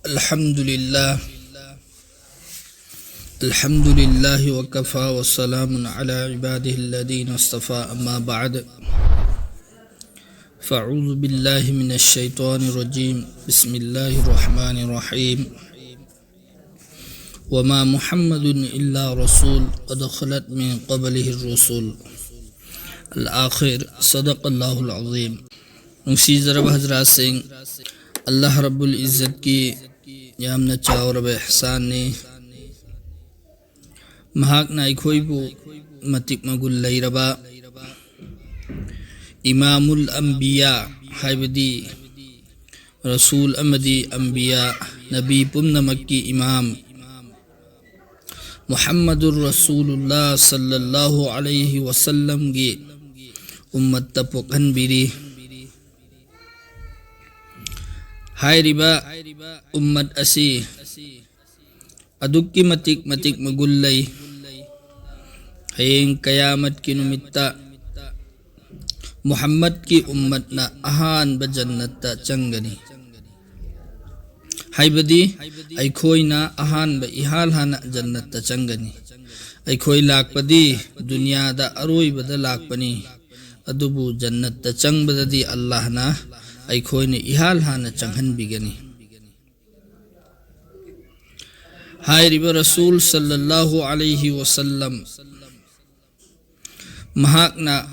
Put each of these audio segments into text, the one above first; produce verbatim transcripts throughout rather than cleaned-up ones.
الحمد لله. الحمد لله وكفى وسلام على عباده الذين اصطفى، أما بعد. فأعوذ بالله من الشيطان الرجيم. بسم الله الرحمن الرحيم. وما محمد إلا رسول قد خلت من قبله الرسل. الآخر. صدق الله العظيم. ꯅꯨꯡꯁꯤꯖꯔꯕ ꯍꯖꯔꯥꯠꯁꯤꯡ, ꯑꯜꯂꯥꯍ ꯔꯕꯨꯜ ꯏꯖꯠꯀꯤ ꯌꯥꯝꯅ ꯆꯥꯎꯔꯕ ꯏꯍꯁꯥꯟꯅꯤ꯫ ꯃꯍꯥꯛꯅ ꯑꯩꯈꯣꯏꯕꯨ ꯃꯇꯤꯛ ꯃꯒꯨꯟ ꯂꯩꯔꯕ ꯏꯃꯥꯃꯨꯜ ꯑꯝꯕꯤꯌꯥ, ꯍꯥꯏꯕꯗꯤ ꯔꯁꯨꯜ ꯑꯃꯗꯤ ꯑꯝꯕꯤꯌꯥ, ꯅꯕꯤ ꯄꯨꯝꯅꯃꯛꯀꯤ ꯏꯃꯥꯝ, ꯃꯨꯍꯝꯃꯗꯨꯔ ꯔꯁꯨꯂꯨꯜꯂꯥꯍ ꯁꯜꯂꯜꯂꯥꯍꯨ ꯑꯂꯩꯍꯤ ꯋꯁꯜꯂꯝꯒꯤ ꯎꯝꯃꯠꯇ ꯄꯣꯛꯍꯟꯕꯤꯔꯤ꯫ ꯍꯥꯏꯔꯤꯕ ꯎꯝꯃꯠ ꯑꯁꯤ ꯑꯗꯨꯛꯀꯤ ꯃꯇꯤꯛ ꯃꯇꯤꯛ ꯃꯒꯨꯟ ꯂꯩ꯫ ꯍꯌꯦꯡ ꯀꯌꯥꯃꯠꯀꯤ ꯅꯨꯃꯤꯠꯇ ꯃꯨꯍꯝꯃꯗꯀꯤ ꯎꯝꯃꯠꯅ ꯑꯍꯥꯟꯕ ꯖꯟꯅꯠꯇ ꯆꯪꯒꯅꯤ꯫ ꯍꯥꯏꯕꯗꯤ ꯑꯩꯈꯣꯏꯅ ꯑꯍꯥꯟꯕ ꯏꯍꯥꯟ ꯍꯥꯟꯅ ꯖꯟꯅꯠꯇ ꯆꯪꯒꯅꯤ꯫ ꯑꯩꯈꯣꯏ ꯂꯥꯛꯄꯗꯤ ꯗꯨꯅꯤꯌꯥꯗ ꯑꯔꯣꯏꯕꯗ ꯂꯥꯛꯄꯅꯤ, ꯑꯗꯨꯕꯨ ꯖꯟꯅꯠꯇ ꯆꯪꯕꯗꯗꯤ ꯑꯜꯂꯥꯍꯅ ꯑꯩꯈꯣꯏꯅ ꯏꯍꯥꯟ ꯍꯥꯟꯅ ꯆꯪꯍꯟꯕꯤꯒꯅꯤ꯫ ꯍꯥꯏꯔꯤꯕ ꯔꯁꯨꯜ ꯁꯜꯂꯜꯂꯥꯍꯨ ꯑꯂꯩꯍꯤ ꯋꯁꯜꯂꯝ, ꯃꯍꯥꯛꯅ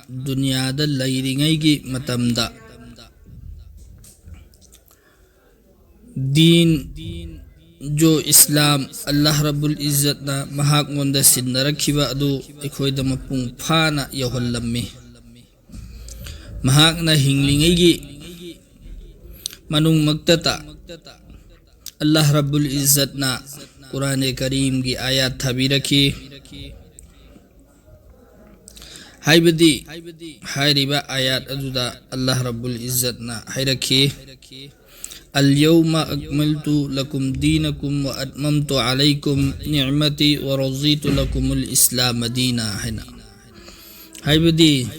ꯗꯨꯅꯤꯌꯥꯗ ꯂꯩꯔꯤꯉꯩꯒꯤ ꯃꯇꯝꯗ ꯗꯤꯟ ꯖꯣ ꯏꯁꯂꯥꯝ ꯑꯜꯂꯥꯍ ꯔꯕꯨꯜ ꯏꯖꯠꯅ ꯃꯍꯥꯛꯉꯣꯟꯗ ꯁꯤꯟꯅꯔꯛꯈꯤꯕ ꯑꯗꯨ ꯑꯩꯈꯣꯏꯗ ꯃꯄꯨꯡ ꯐꯥꯅ ꯌꯧꯍꯜꯂꯝꯃꯤ꯫ ꯃꯍꯥꯛꯅ ꯍꯤꯡꯂꯤꯉꯩꯒꯤ ꯃꯅꯨꯡꯃꯛꯇꯗ ꯑꯜꯂꯥꯍ ꯔꯕꯨꯜ ꯏꯖꯠꯅ ꯀꯨꯔꯥꯅꯦ ꯀꯔꯤꯝꯒꯤ ꯑꯥꯌꯥꯠ ꯊꯥꯕꯤꯔꯛꯈꯤ꯫ ꯍꯥꯏꯕꯗꯤ ꯍꯥꯏꯔꯤꯕ ꯑꯥꯌꯥꯠ ꯑꯗꯨꯗ ꯑꯜꯂꯥꯍ ꯔꯕꯨꯜ ꯏꯖꯠꯅ ꯍꯥꯏꯔꯛꯈꯤ, "اليوم أكملت لكم دينكم وأتممت عليكم نعمتي ورضيت لكم الإسلام دينا" ꯍꯥꯏꯅ꯫ ꯍꯥꯏꯕꯗꯤ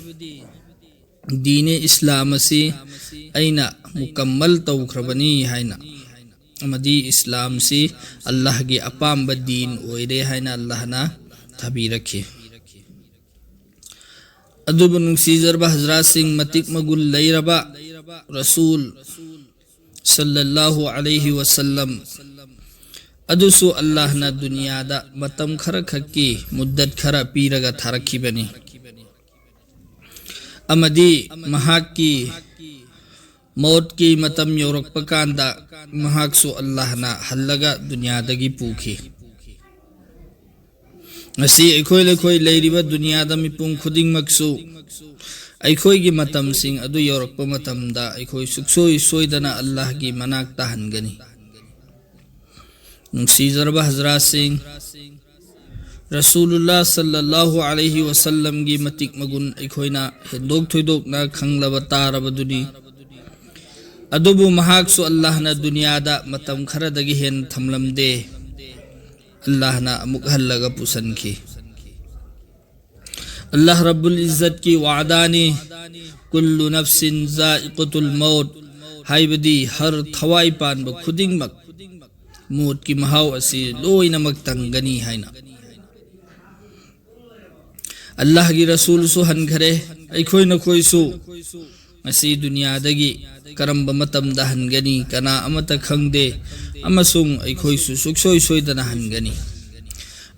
ꯗꯤꯅꯦ ꯏꯁꯂꯥꯝ ꯑꯁꯤ ꯑꯩꯅ ꯃꯨꯀꯝꯃꯜ ꯇꯧꯈ꯭ꯔꯕꯅꯤ ꯍꯥꯏꯅ꯫ ꯑꯃꯗꯤ ꯏꯁꯂꯥꯝꯁꯤ ꯑꯜꯂꯥꯍꯒꯤ ꯑꯄꯥꯝꯕ ꯗꯤꯟ ꯑꯣꯏꯔꯦ ꯍꯥꯏꯅ ꯑꯜꯂꯥꯍꯅ ꯊꯥꯕꯤꯔꯛꯈꯤ꯫ ꯑꯗꯨꯕꯨ ꯅꯨꯡꯁꯤꯖꯔꯕ ꯍꯖꯔꯥꯠꯁꯤꯡ, ꯃꯇꯤꯛ ꯃꯒꯨꯟ ꯂꯩꯔꯕ ꯔꯁꯨꯜ ꯁꯜꯂꯜꯂꯥꯍꯨ ꯑꯂꯩꯍꯤ ꯋꯁꯜꯂꯝ ꯑꯗꯨꯁꯨ ꯑꯜꯂꯥꯍꯅ ꯗꯨꯅꯤꯌꯥꯗ ꯃꯇꯝ ꯈꯔꯈꯛꯀꯤ ꯃꯨꯗꯗꯠ ꯈꯔ ꯄꯤꯔꯒ ꯊꯥꯔꯛꯈꯤꯕꯅꯤ꯫ ꯑꯃꯗꯤ ꯃꯍꯥꯛꯀꯤ ꯃꯧꯠꯀꯤ ꯃꯇꯝ ꯌꯧꯔꯛꯄ ꯀꯥꯟꯗ ꯃꯍꯥꯛꯁꯨ ꯑꯜꯂꯥꯍꯅ ꯍꯜꯂꯒ ꯗꯨꯅꯤꯌꯥꯗꯒꯤ ꯄꯨꯈꯤ꯫ ꯉꯁꯤ ꯑꯩꯈꯣꯏ ꯂꯩꯈꯣꯏ ꯂꯩꯔꯤꯕ ꯗꯨꯅꯤꯌꯥꯗ ꯃꯤꯄꯨꯝ ꯈꯨꯗꯤꯡꯃꯛꯁꯨ ꯑꯩꯈꯣꯏꯒꯤ ꯃꯇꯝꯁꯤꯡ ꯑꯗꯨ ꯌꯧꯔꯛꯄ ꯃꯇꯝꯗ ꯑꯩꯈꯣꯏ ꯁꯨꯛꯁꯣꯏ ꯁꯣꯏꯗꯅ ꯑꯜꯂꯥꯍꯒꯤ ꯃꯅꯥꯛꯇ ꯍꯟꯒꯅꯤ꯫ ꯅꯨꯡꯁꯤꯖꯔꯕ ꯍꯖꯔꯥꯠꯁꯤꯡ, ꯔꯁꯨꯂꯨꯜꯂꯥ ꯁꯜꯂꯜꯂꯥꯍꯨ ꯑꯂꯩꯍꯤ ꯋꯁꯜꯂꯝꯒꯤ ꯃꯇꯤꯛ ꯃꯒꯨꯟ ꯑꯩꯈꯣꯏꯅ ꯍꯦꯟꯗꯣꯛ ꯊꯣꯏꯗꯣꯛꯅ ꯈꯪꯂꯕ ꯇꯥꯔꯕꯗꯨꯅꯤ꯫ ꯑꯗꯨꯕꯨ ꯃꯍꯥꯛꯁꯨ ꯑꯜꯂꯥꯍꯅ ꯗꯨꯅꯤꯌꯥꯗ ꯃꯇꯝ ꯈꯔꯗꯒꯤ ꯍꯦꯟꯅ ꯊꯝꯂꯝꯗꯦ꯫ ꯑꯜꯂꯥꯍꯅ ꯑꯃꯨꯛ ꯍꯜꯂꯒ ꯄꯨꯁꯤꯟꯈꯤ꯫ ꯑꯜꯂꯥꯍ ꯔꯕꯨꯜ ꯏꯖꯠꯀꯤ ꯋꯥꯗꯥꯅꯤ, "ꯀꯨꯜꯂꯨ ꯅꯐꯁꯤꯟ ꯖꯥꯏꯀꯨꯇꯨꯜ ꯃꯧꯠ", ꯍꯥꯏꯕꯗꯤ ꯍꯔ ꯊꯋꯥꯏ ꯄꯥꯟꯕ ꯈꯨꯗꯤꯡꯃꯛ ꯃꯣꯠꯀꯤ ꯃꯍꯥꯎ ꯑꯁꯤ ꯂꯣꯏꯅꯃꯛ ꯇꯪꯒꯅꯤ ꯍꯥꯏꯅ꯫ ꯑꯜꯂꯥꯍꯒꯤ ꯔꯁꯨꯜꯁꯨ ꯍꯟꯈꯔꯦ꯫ ꯑꯩꯈꯣꯏ ꯅꯈꯣꯏꯁꯨ ꯉꯁꯤ ꯗꯨꯅꯤꯌꯥꯗꯒꯤ ꯀꯔꯝꯕ ꯃꯇꯝꯗ ꯍꯟꯒꯅꯤ, ꯀꯅꯥ ꯑꯃꯠꯇ ꯈꯪꯗꯦ, ꯑꯃꯁꯨꯡ ꯑꯩꯈꯣꯏꯁꯨ ꯁꯨꯛꯁꯣꯏ ꯁꯣꯏꯗꯅ ꯍꯟꯒꯅꯤ꯫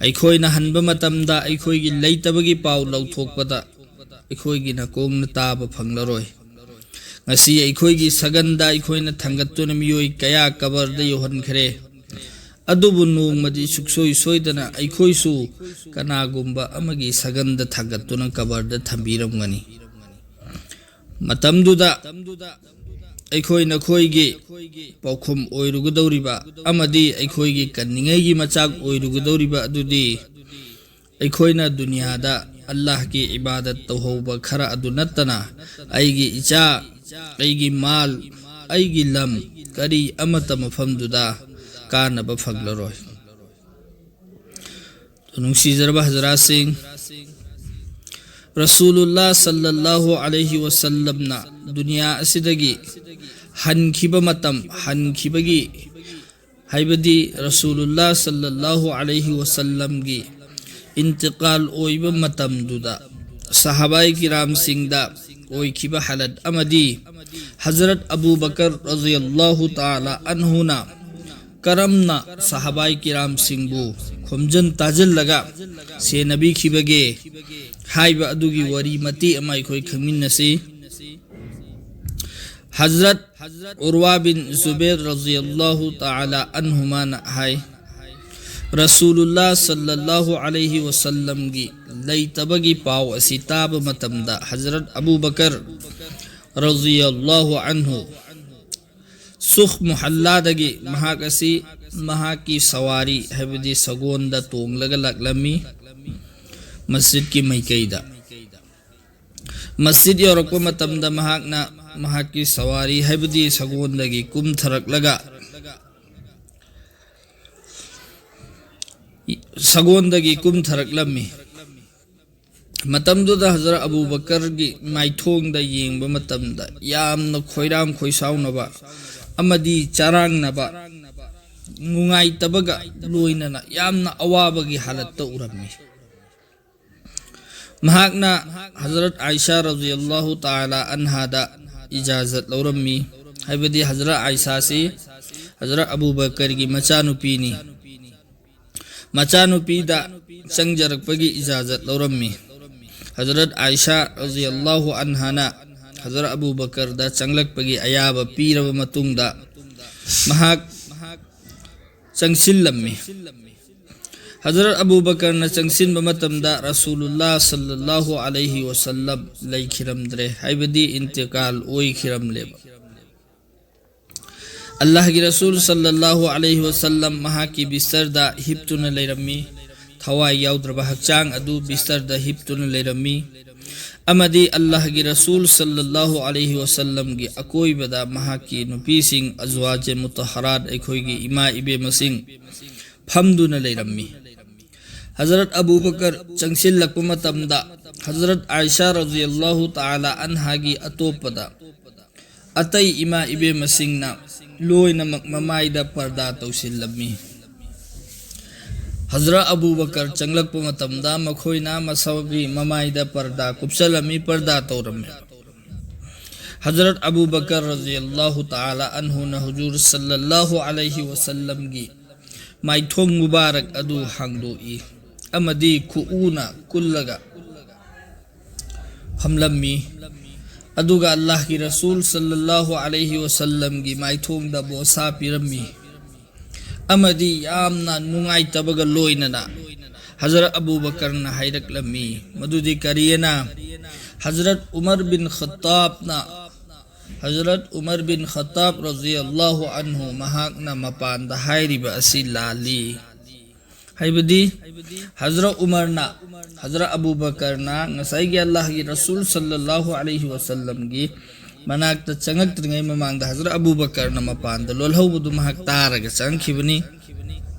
ꯑꯩꯈꯣꯏꯅ ꯍꯟꯕ ꯃꯇꯝꯗ ꯑꯩꯈꯣꯏꯒꯤ ꯂꯩꯇꯕꯒꯤ ꯄꯥꯎ ꯂꯧꯊꯣꯛꯄꯗ ꯑꯩꯈꯣꯏꯒꯤ ꯅꯥꯀꯣꯡꯅ ꯇꯥꯕ ꯐꯪꯂꯔꯣꯏ꯫ ꯉꯁꯤ ꯑꯩꯈꯣꯏꯒꯤ ꯁꯒꯟꯗ ꯑꯩꯈꯣꯏꯅ ꯊꯥꯡꯒꯠꯇꯨꯅ ꯃꯤꯑꯣꯏ ꯀꯌꯥ ꯀꯕꯔꯗ ꯌꯧꯍꯟꯈ꯭ꯔꯦ꯫ ꯑꯗꯨꯕꯨ ꯅꯣꯡꯃꯗꯤ ꯁꯨꯛꯁꯣꯏ ꯁꯣꯏꯗꯅ ꯑꯩꯈꯣꯏꯁꯨ ꯀꯅꯥꯒꯨꯝꯕ ꯑꯃꯒꯤ ꯁꯒꯟꯗ ꯊꯥꯡꯒꯠꯇꯨꯅ ꯀꯕꯔꯗ ꯊꯝꯕꯤꯔꯝꯒꯅꯤ꯫ ꯃꯇꯝꯗꯨꯗ ꯑꯩꯈꯣꯏ ꯅꯈꯣꯏꯒꯤ ꯄꯥꯎꯈꯨꯝ ꯑꯣꯏꯔꯨꯒꯗꯧꯔꯤꯕ ꯑꯃꯗꯤ ꯑꯩꯈꯣꯏꯒꯤ ꯀꯟꯅꯤꯡꯉꯩꯒꯤ ꯃꯆꯥꯛ ꯑꯣꯏꯔꯨꯒꯗꯧꯔꯤꯕ ꯑꯗꯨꯗꯤ ꯑꯩꯈꯣꯏꯅ ꯗꯨꯅꯤꯌꯥꯗ ꯑꯜꯂꯥꯍꯒꯤ ꯏꯕꯥꯗꯠ ꯇꯧꯍꯧꯕ ꯈꯔ ꯑꯗꯨ ꯅꯠꯇꯅ ꯑꯩꯒꯤ ꯏꯆꯥ, ꯑꯩꯒꯤ ꯃꯥꯜ, ꯑꯩꯒꯤ ꯂꯝ, ꯀꯔꯤ ꯑꯃꯠꯇ ꯃꯐꯝꯗꯨꯗ ꯀꯥꯟꯅꯕ ꯐꯪꯂꯔꯣꯏ꯫ ꯅꯨꯡꯁꯤꯖꯔꯕ ꯍꯖꯔꯥꯠꯁꯤꯡ, ꯔꯁꯨꯂꯨꯜꯂꯥ ꯁꯜꯂꯜꯂꯥꯍꯨ ꯑꯂꯩꯍꯤ ꯋꯁꯜꯂꯝꯅ ꯗꯨꯅꯤꯌꯥ ꯑꯁꯤꯗꯒꯤ ꯍꯟꯈꯤꯕ ꯃꯇꯝ, ꯍꯟꯈꯤꯕꯒꯤ ꯍꯥꯏꯕꯗꯤ ꯔꯁꯨꯂꯨꯜꯂꯥ ꯁꯜꯂꯜꯂꯥꯍꯨ ꯑꯂꯩꯍꯤ ꯋꯁꯜꯂꯝꯒꯤ ꯏꯟꯇꯤꯀꯥꯜ ꯑꯣꯏꯕ ꯃꯇꯝꯗꯨꯗ ꯁꯍꯥꯕꯥꯏ ꯀꯤꯔꯥꯝꯁꯤꯡꯗ ꯑꯣꯏꯈꯤꯕ ꯍꯥꯂꯠ ꯑꯃꯗꯤ ꯍꯖꯔꯠ ꯑꯕꯨ ꯕꯀꯔ ꯔꯖꯤꯌꯜꯂꯥꯍꯨ ꯇꯥꯂꯥ ꯑꯟꯍꯨꯅ ꯀꯔꯝꯅ ꯁꯍꯥꯕꯥꯏ ꯀꯤꯔꯥꯝꯁꯤꯡꯕꯨ ꯈꯣꯝꯖꯤꯟ ꯇꯥꯁꯤꯜꯂꯒ ꯁꯦꯟꯅꯕꯤꯈꯤꯕꯒꯦ ꯍꯥꯏꯕ ꯑꯗꯨꯒꯤ ꯋꯥꯔꯤ ꯃꯇꯦꯛ ꯑꯃ ꯑꯩꯈꯣꯏ ꯈꯪꯃꯤꯟꯅꯁꯤ꯫ ꯍꯖꯔꯠ ꯎꯔꯋꯥ ꯕꯤꯟ ꯖꯨꯕꯦꯔ ꯔꯖꯤꯌꯜꯂꯥꯍꯨ ꯇꯥꯂꯥ ꯑꯟꯍꯨꯃꯥꯅ ꯍꯥꯏ, ꯔꯁꯨꯂꯨꯜꯂꯥ ꯁꯜꯂꯜꯂꯥꯍꯨ ꯑꯂꯩꯍꯤ ꯋꯁꯜꯂꯝꯒꯤ ꯂꯩꯇꯕꯒꯤ ꯄꯥꯎ ꯑꯁꯤ ꯇꯥꯕ ꯃꯇꯝꯗ ꯍꯖꯔꯠ ꯑꯕꯨ ꯕꯀꯔ ꯔꯖꯤꯌꯜꯂꯥꯍꯨ ꯑꯟꯍꯨ ꯁꯨꯈ ꯃꯨꯍꯜꯂꯥꯗꯒꯤ ꯃꯍꯥꯛ ꯑꯁꯤ ꯃꯍꯥꯛꯀꯤ ꯁꯋꯥꯔꯤ, ꯍꯥꯏꯕꯗꯤ ꯁꯒꯣꯟꯗ ꯇꯣꯡꯂꯒ ꯂꯥꯛꯂꯝꯃꯤ꯫ ꯃꯁꯖꯤꯗꯀꯤ ꯃꯥꯏꯀꯩꯗ, ꯃꯁꯖꯤꯗ ꯌꯧꯔꯛꯄ ꯃꯇꯝꯗ ꯃꯍꯥꯛꯅ ꯃꯍꯥꯛꯀꯤ ꯁꯋꯥꯔꯤ, ꯍꯥꯏꯕꯗꯤ ꯁꯒꯣꯟꯗꯒꯤ ꯀꯨꯝꯊꯔꯛꯂꯒ, ꯁꯒꯣꯟꯗꯒꯤ ꯀꯨꯝꯊꯔꯛꯂꯝꯃꯤ꯫ ꯃꯇꯝꯗꯨꯗ ꯍꯖꯔꯠ ꯑꯕꯨ ꯕꯀꯔꯒꯤ ꯃꯥꯏꯊꯣꯡꯗ ꯌꯦꯡꯕ ꯃꯇꯝꯗ ꯌꯥꯝꯅ ꯈꯣꯏꯔꯥꯡ ꯈꯣꯏꯁꯥꯎꯅꯕ ꯑꯃꯗꯤ ꯆꯔꯥꯡꯅꯕ, ꯅꯨꯡꯉꯥꯏꯇꯕꯒ ꯂꯣꯏꯅꯅ ꯌꯥꯝꯅ ꯑꯋꯥꯕꯒꯤ ꯍꯥꯂꯠꯇ ꯎꯔꯝꯃꯤ꯫ ꯃꯍꯥꯛꯅ ꯍꯖꯔꯠ ꯑꯥꯏꯁꯥ ꯔꯖꯤꯌꯜꯂꯥꯍꯨ ꯇꯥꯂꯥ ꯑꯟꯍꯥꯗ ꯏꯖꯥꯖꯠ ꯂꯧꯔꯝꯃꯤ꯫ ꯍꯥꯏꯕꯗꯤ ꯍꯖꯔꯠ ꯑꯥꯏꯁꯥꯁꯤ ꯍꯖꯔꯠ ꯑꯕꯨ ꯕꯀꯔꯒꯤ ꯃꯆꯥꯅꯨꯄꯤꯅꯤ꯫ ꯃꯆꯥꯅꯨꯄꯤꯗ ꯆꯪꯖꯔꯛꯄꯒꯤ ꯏꯖꯥꯖꯠ ꯂꯧꯔꯝꯃꯤ꯫ ꯍꯖꯔꯠ ꯑꯥꯏꯁꯥ ꯔꯖꯤꯌꯜꯂꯥꯍꯨ ꯑꯟꯍꯥꯅ ꯍꯖꯔꯠ ꯑꯕꯨ ꯕꯀꯔꯗ ꯆꯪꯂꯛꯄꯒꯤ ꯑꯌꯥꯕ ꯄꯤꯔꯕ ꯃꯇꯨꯡꯗ ꯃꯍꯥꯛ ꯆꯪꯁꯤꯜꯂꯝꯃꯤ꯫ ꯍꯖꯔꯠ ꯑꯕꯨ ꯕꯀꯔꯅ ꯆꯪꯁꯤꯟꯕ ꯃꯇꯝꯗ ꯔꯁꯨꯂꯨꯜꯂꯥ ꯁꯜꯂꯜꯂꯥꯍꯨ ꯑꯂꯩꯍꯤ ꯋꯁꯜꯂꯝ ꯂꯩꯈꯤꯔꯝꯗ꯭ꯔꯦ, ꯍꯥꯏꯕꯗꯤ ꯏꯟꯇꯤꯀꯥꯜ ꯑꯣꯏꯈꯤꯔꯝꯂꯦꯕ꯫ ꯑꯜꯂꯥꯍꯒꯤ ꯔꯁꯨꯜ ꯁꯜꯂꯜꯂꯥꯍꯨ ꯑꯂꯩꯍꯤ ꯋꯁꯜꯂꯝ ꯃꯍꯥꯛꯀꯤ ꯕꯤꯁꯇꯔꯗ ꯍꯤꯞꯇꯨꯅ ꯂꯩꯔꯝꯃꯤ꯫ ꯊꯋꯥꯏ ꯌꯥꯎꯗ꯭ꯔꯕ ꯍꯛꯆꯥꯡ ꯑꯗꯨ ꯕꯤꯁꯇꯔꯗ ꯍꯤꯞꯇꯨꯅ ꯂꯩꯔꯝꯃꯤ꯫ ꯑꯃꯗꯤ ꯑꯜꯂꯥꯍꯒꯤ ꯔꯁꯨꯜ ꯁꯜꯂꯜꯂꯥꯍꯨ ꯑꯂꯩꯍꯤ ꯋꯁꯜꯂꯝꯒꯤ ꯑꯀꯣꯏꯕꯗ ꯃꯍꯥꯛꯀꯤ ꯅꯨꯄꯤꯁꯤꯡ, ꯑꯖꯋꯥꯖꯦ ꯃꯨꯇꯍꯔꯥꯠ, ꯑꯩꯈꯣꯏꯒꯤ ꯏꯃꯥ ꯏꯕꯦꯝꯃꯁꯤꯡ ꯐꯝꯗꯨꯅ ꯂꯩꯔꯝꯃꯤ꯫ ꯍꯖꯔꯠ ꯑꯕꯨ ꯕꯀꯔ ꯆꯪꯁꯤꯜꯂꯛꯄ ꯃꯇꯝꯗ ꯍꯖꯔꯠ ꯑꯥꯏꯁꯥ ꯔꯖꯤꯌꯜꯂꯥꯍꯨ ꯇꯥꯂꯥ ꯑꯟꯍꯥꯒꯤ ꯑꯇꯣꯞꯄꯗ ꯑꯇꯩ ꯏꯃꯥ ꯏꯕꯦꯝꯃꯁꯤꯡꯅ ꯂꯣꯏꯅꯃꯛ ꯃꯃꯥꯏꯗ ꯄꯔꯗꯥ ꯇꯧꯁꯤꯜꯂꯝꯃꯤ꯫ ꯍꯖꯔꯠ ꯑꯕꯨ ꯕꯀꯔ ꯆꯪꯂꯛꯄ ꯃꯇꯝꯗ ꯃꯈꯣꯏꯅ ꯃꯁꯥꯒꯤ ꯃꯃꯥꯏꯗ ꯄꯔꯗꯥ ꯀꯨꯞꯁꯜꯂꯝꯃꯤ, ꯄꯔꯗꯥ ꯇꯧꯔꯝꯃꯤ꯫ ꯍꯖꯔꯠ ꯑꯕꯨ ꯕꯀꯔ ꯔꯖꯤꯌꯜꯂꯥꯍꯨ ꯇꯥꯂꯥ ꯑꯟꯍꯨꯅ ꯍꯨꯖꯨꯔ ꯁꯜꯂꯜꯂꯥꯍꯨ ꯑꯂꯩꯍꯤ ꯋꯁꯜꯂꯝꯒꯤ ꯃꯥꯏꯊꯣꯡ ꯃꯨꯕꯥꯔꯛ ꯑꯗꯨ ꯍꯥꯡꯗꯣꯛꯏ ꯑꯃꯗꯤ ꯈꯨꯎꯅ ꯀꯨꯜꯂꯒ ꯐꯝꯂꯝꯃꯤ꯫ ꯑꯗꯨꯒ ꯑꯜꯂꯥꯍꯒꯤ ꯔꯁꯨꯜ ꯁꯜꯂꯜꯂꯥꯍꯨ ꯑꯂꯩꯍꯤ ꯋꯁꯜꯂꯝꯒꯤ ꯃꯥꯏꯊꯣꯡꯗ ꯕꯣꯁꯥ ꯄꯤꯔꯝꯃꯤ꯫ ꯑꯃꯗꯤ ꯌꯥꯝꯅ ꯅꯨꯡꯉꯥꯏꯇꯕꯒ ꯂꯣꯏꯅꯅ ꯍꯖꯔꯠ ꯑꯕꯨ ꯕꯀꯔꯅ ꯍꯥꯏꯔꯛꯂꯝꯃꯤ꯫ ꯃꯗꯨꯗꯤ ꯀꯔꯤꯑꯅ? ꯍꯖꯔꯠ ꯎꯃꯔ ꯕꯤꯟ ꯈꯠꯇꯥꯕꯅ, ꯍꯖꯔꯠ ꯎꯃꯔ ꯕꯤꯟ ꯈꯠꯇꯥꯕ ꯔꯖꯤꯌꯜꯂꯥꯍꯨ ꯑꯟꯍꯨ, ꯃꯍꯥꯛꯅ ꯃꯄꯥꯟꯗ ꯍꯥꯏꯔꯤꯕ ꯑꯁꯤ ꯂꯥꯜꯂꯤ꯫ ꯍꯥꯏꯕꯗꯤ ꯍꯖꯔꯠ ꯎꯃꯔꯅ, ꯍꯖꯔꯠ ꯑꯕꯨ ꯕꯀꯔꯅ ꯉꯁꯥꯏꯒꯤ ꯑꯜꯂꯥꯍꯒꯤ ꯔꯁꯨꯜ ꯁꯜꯂꯜꯂꯥꯍꯨ ꯑꯂꯩꯍꯤ ꯋꯁꯜꯂꯝꯒꯤ ꯃꯅꯥꯛꯇ ꯆꯪꯉꯛꯇ꯭ꯔꯤꯉꯩ ꯃꯃꯥꯡꯗ ꯍꯖꯔꯠ ꯑꯕꯨ ꯕꯀꯔꯅ ꯃꯄꯥꯟꯗ ꯂꯣꯜꯍꯧꯕꯗꯨ ꯃꯍꯥꯛ ꯇꯥꯔꯒ ꯆꯪꯈꯤꯕꯅꯤ꯫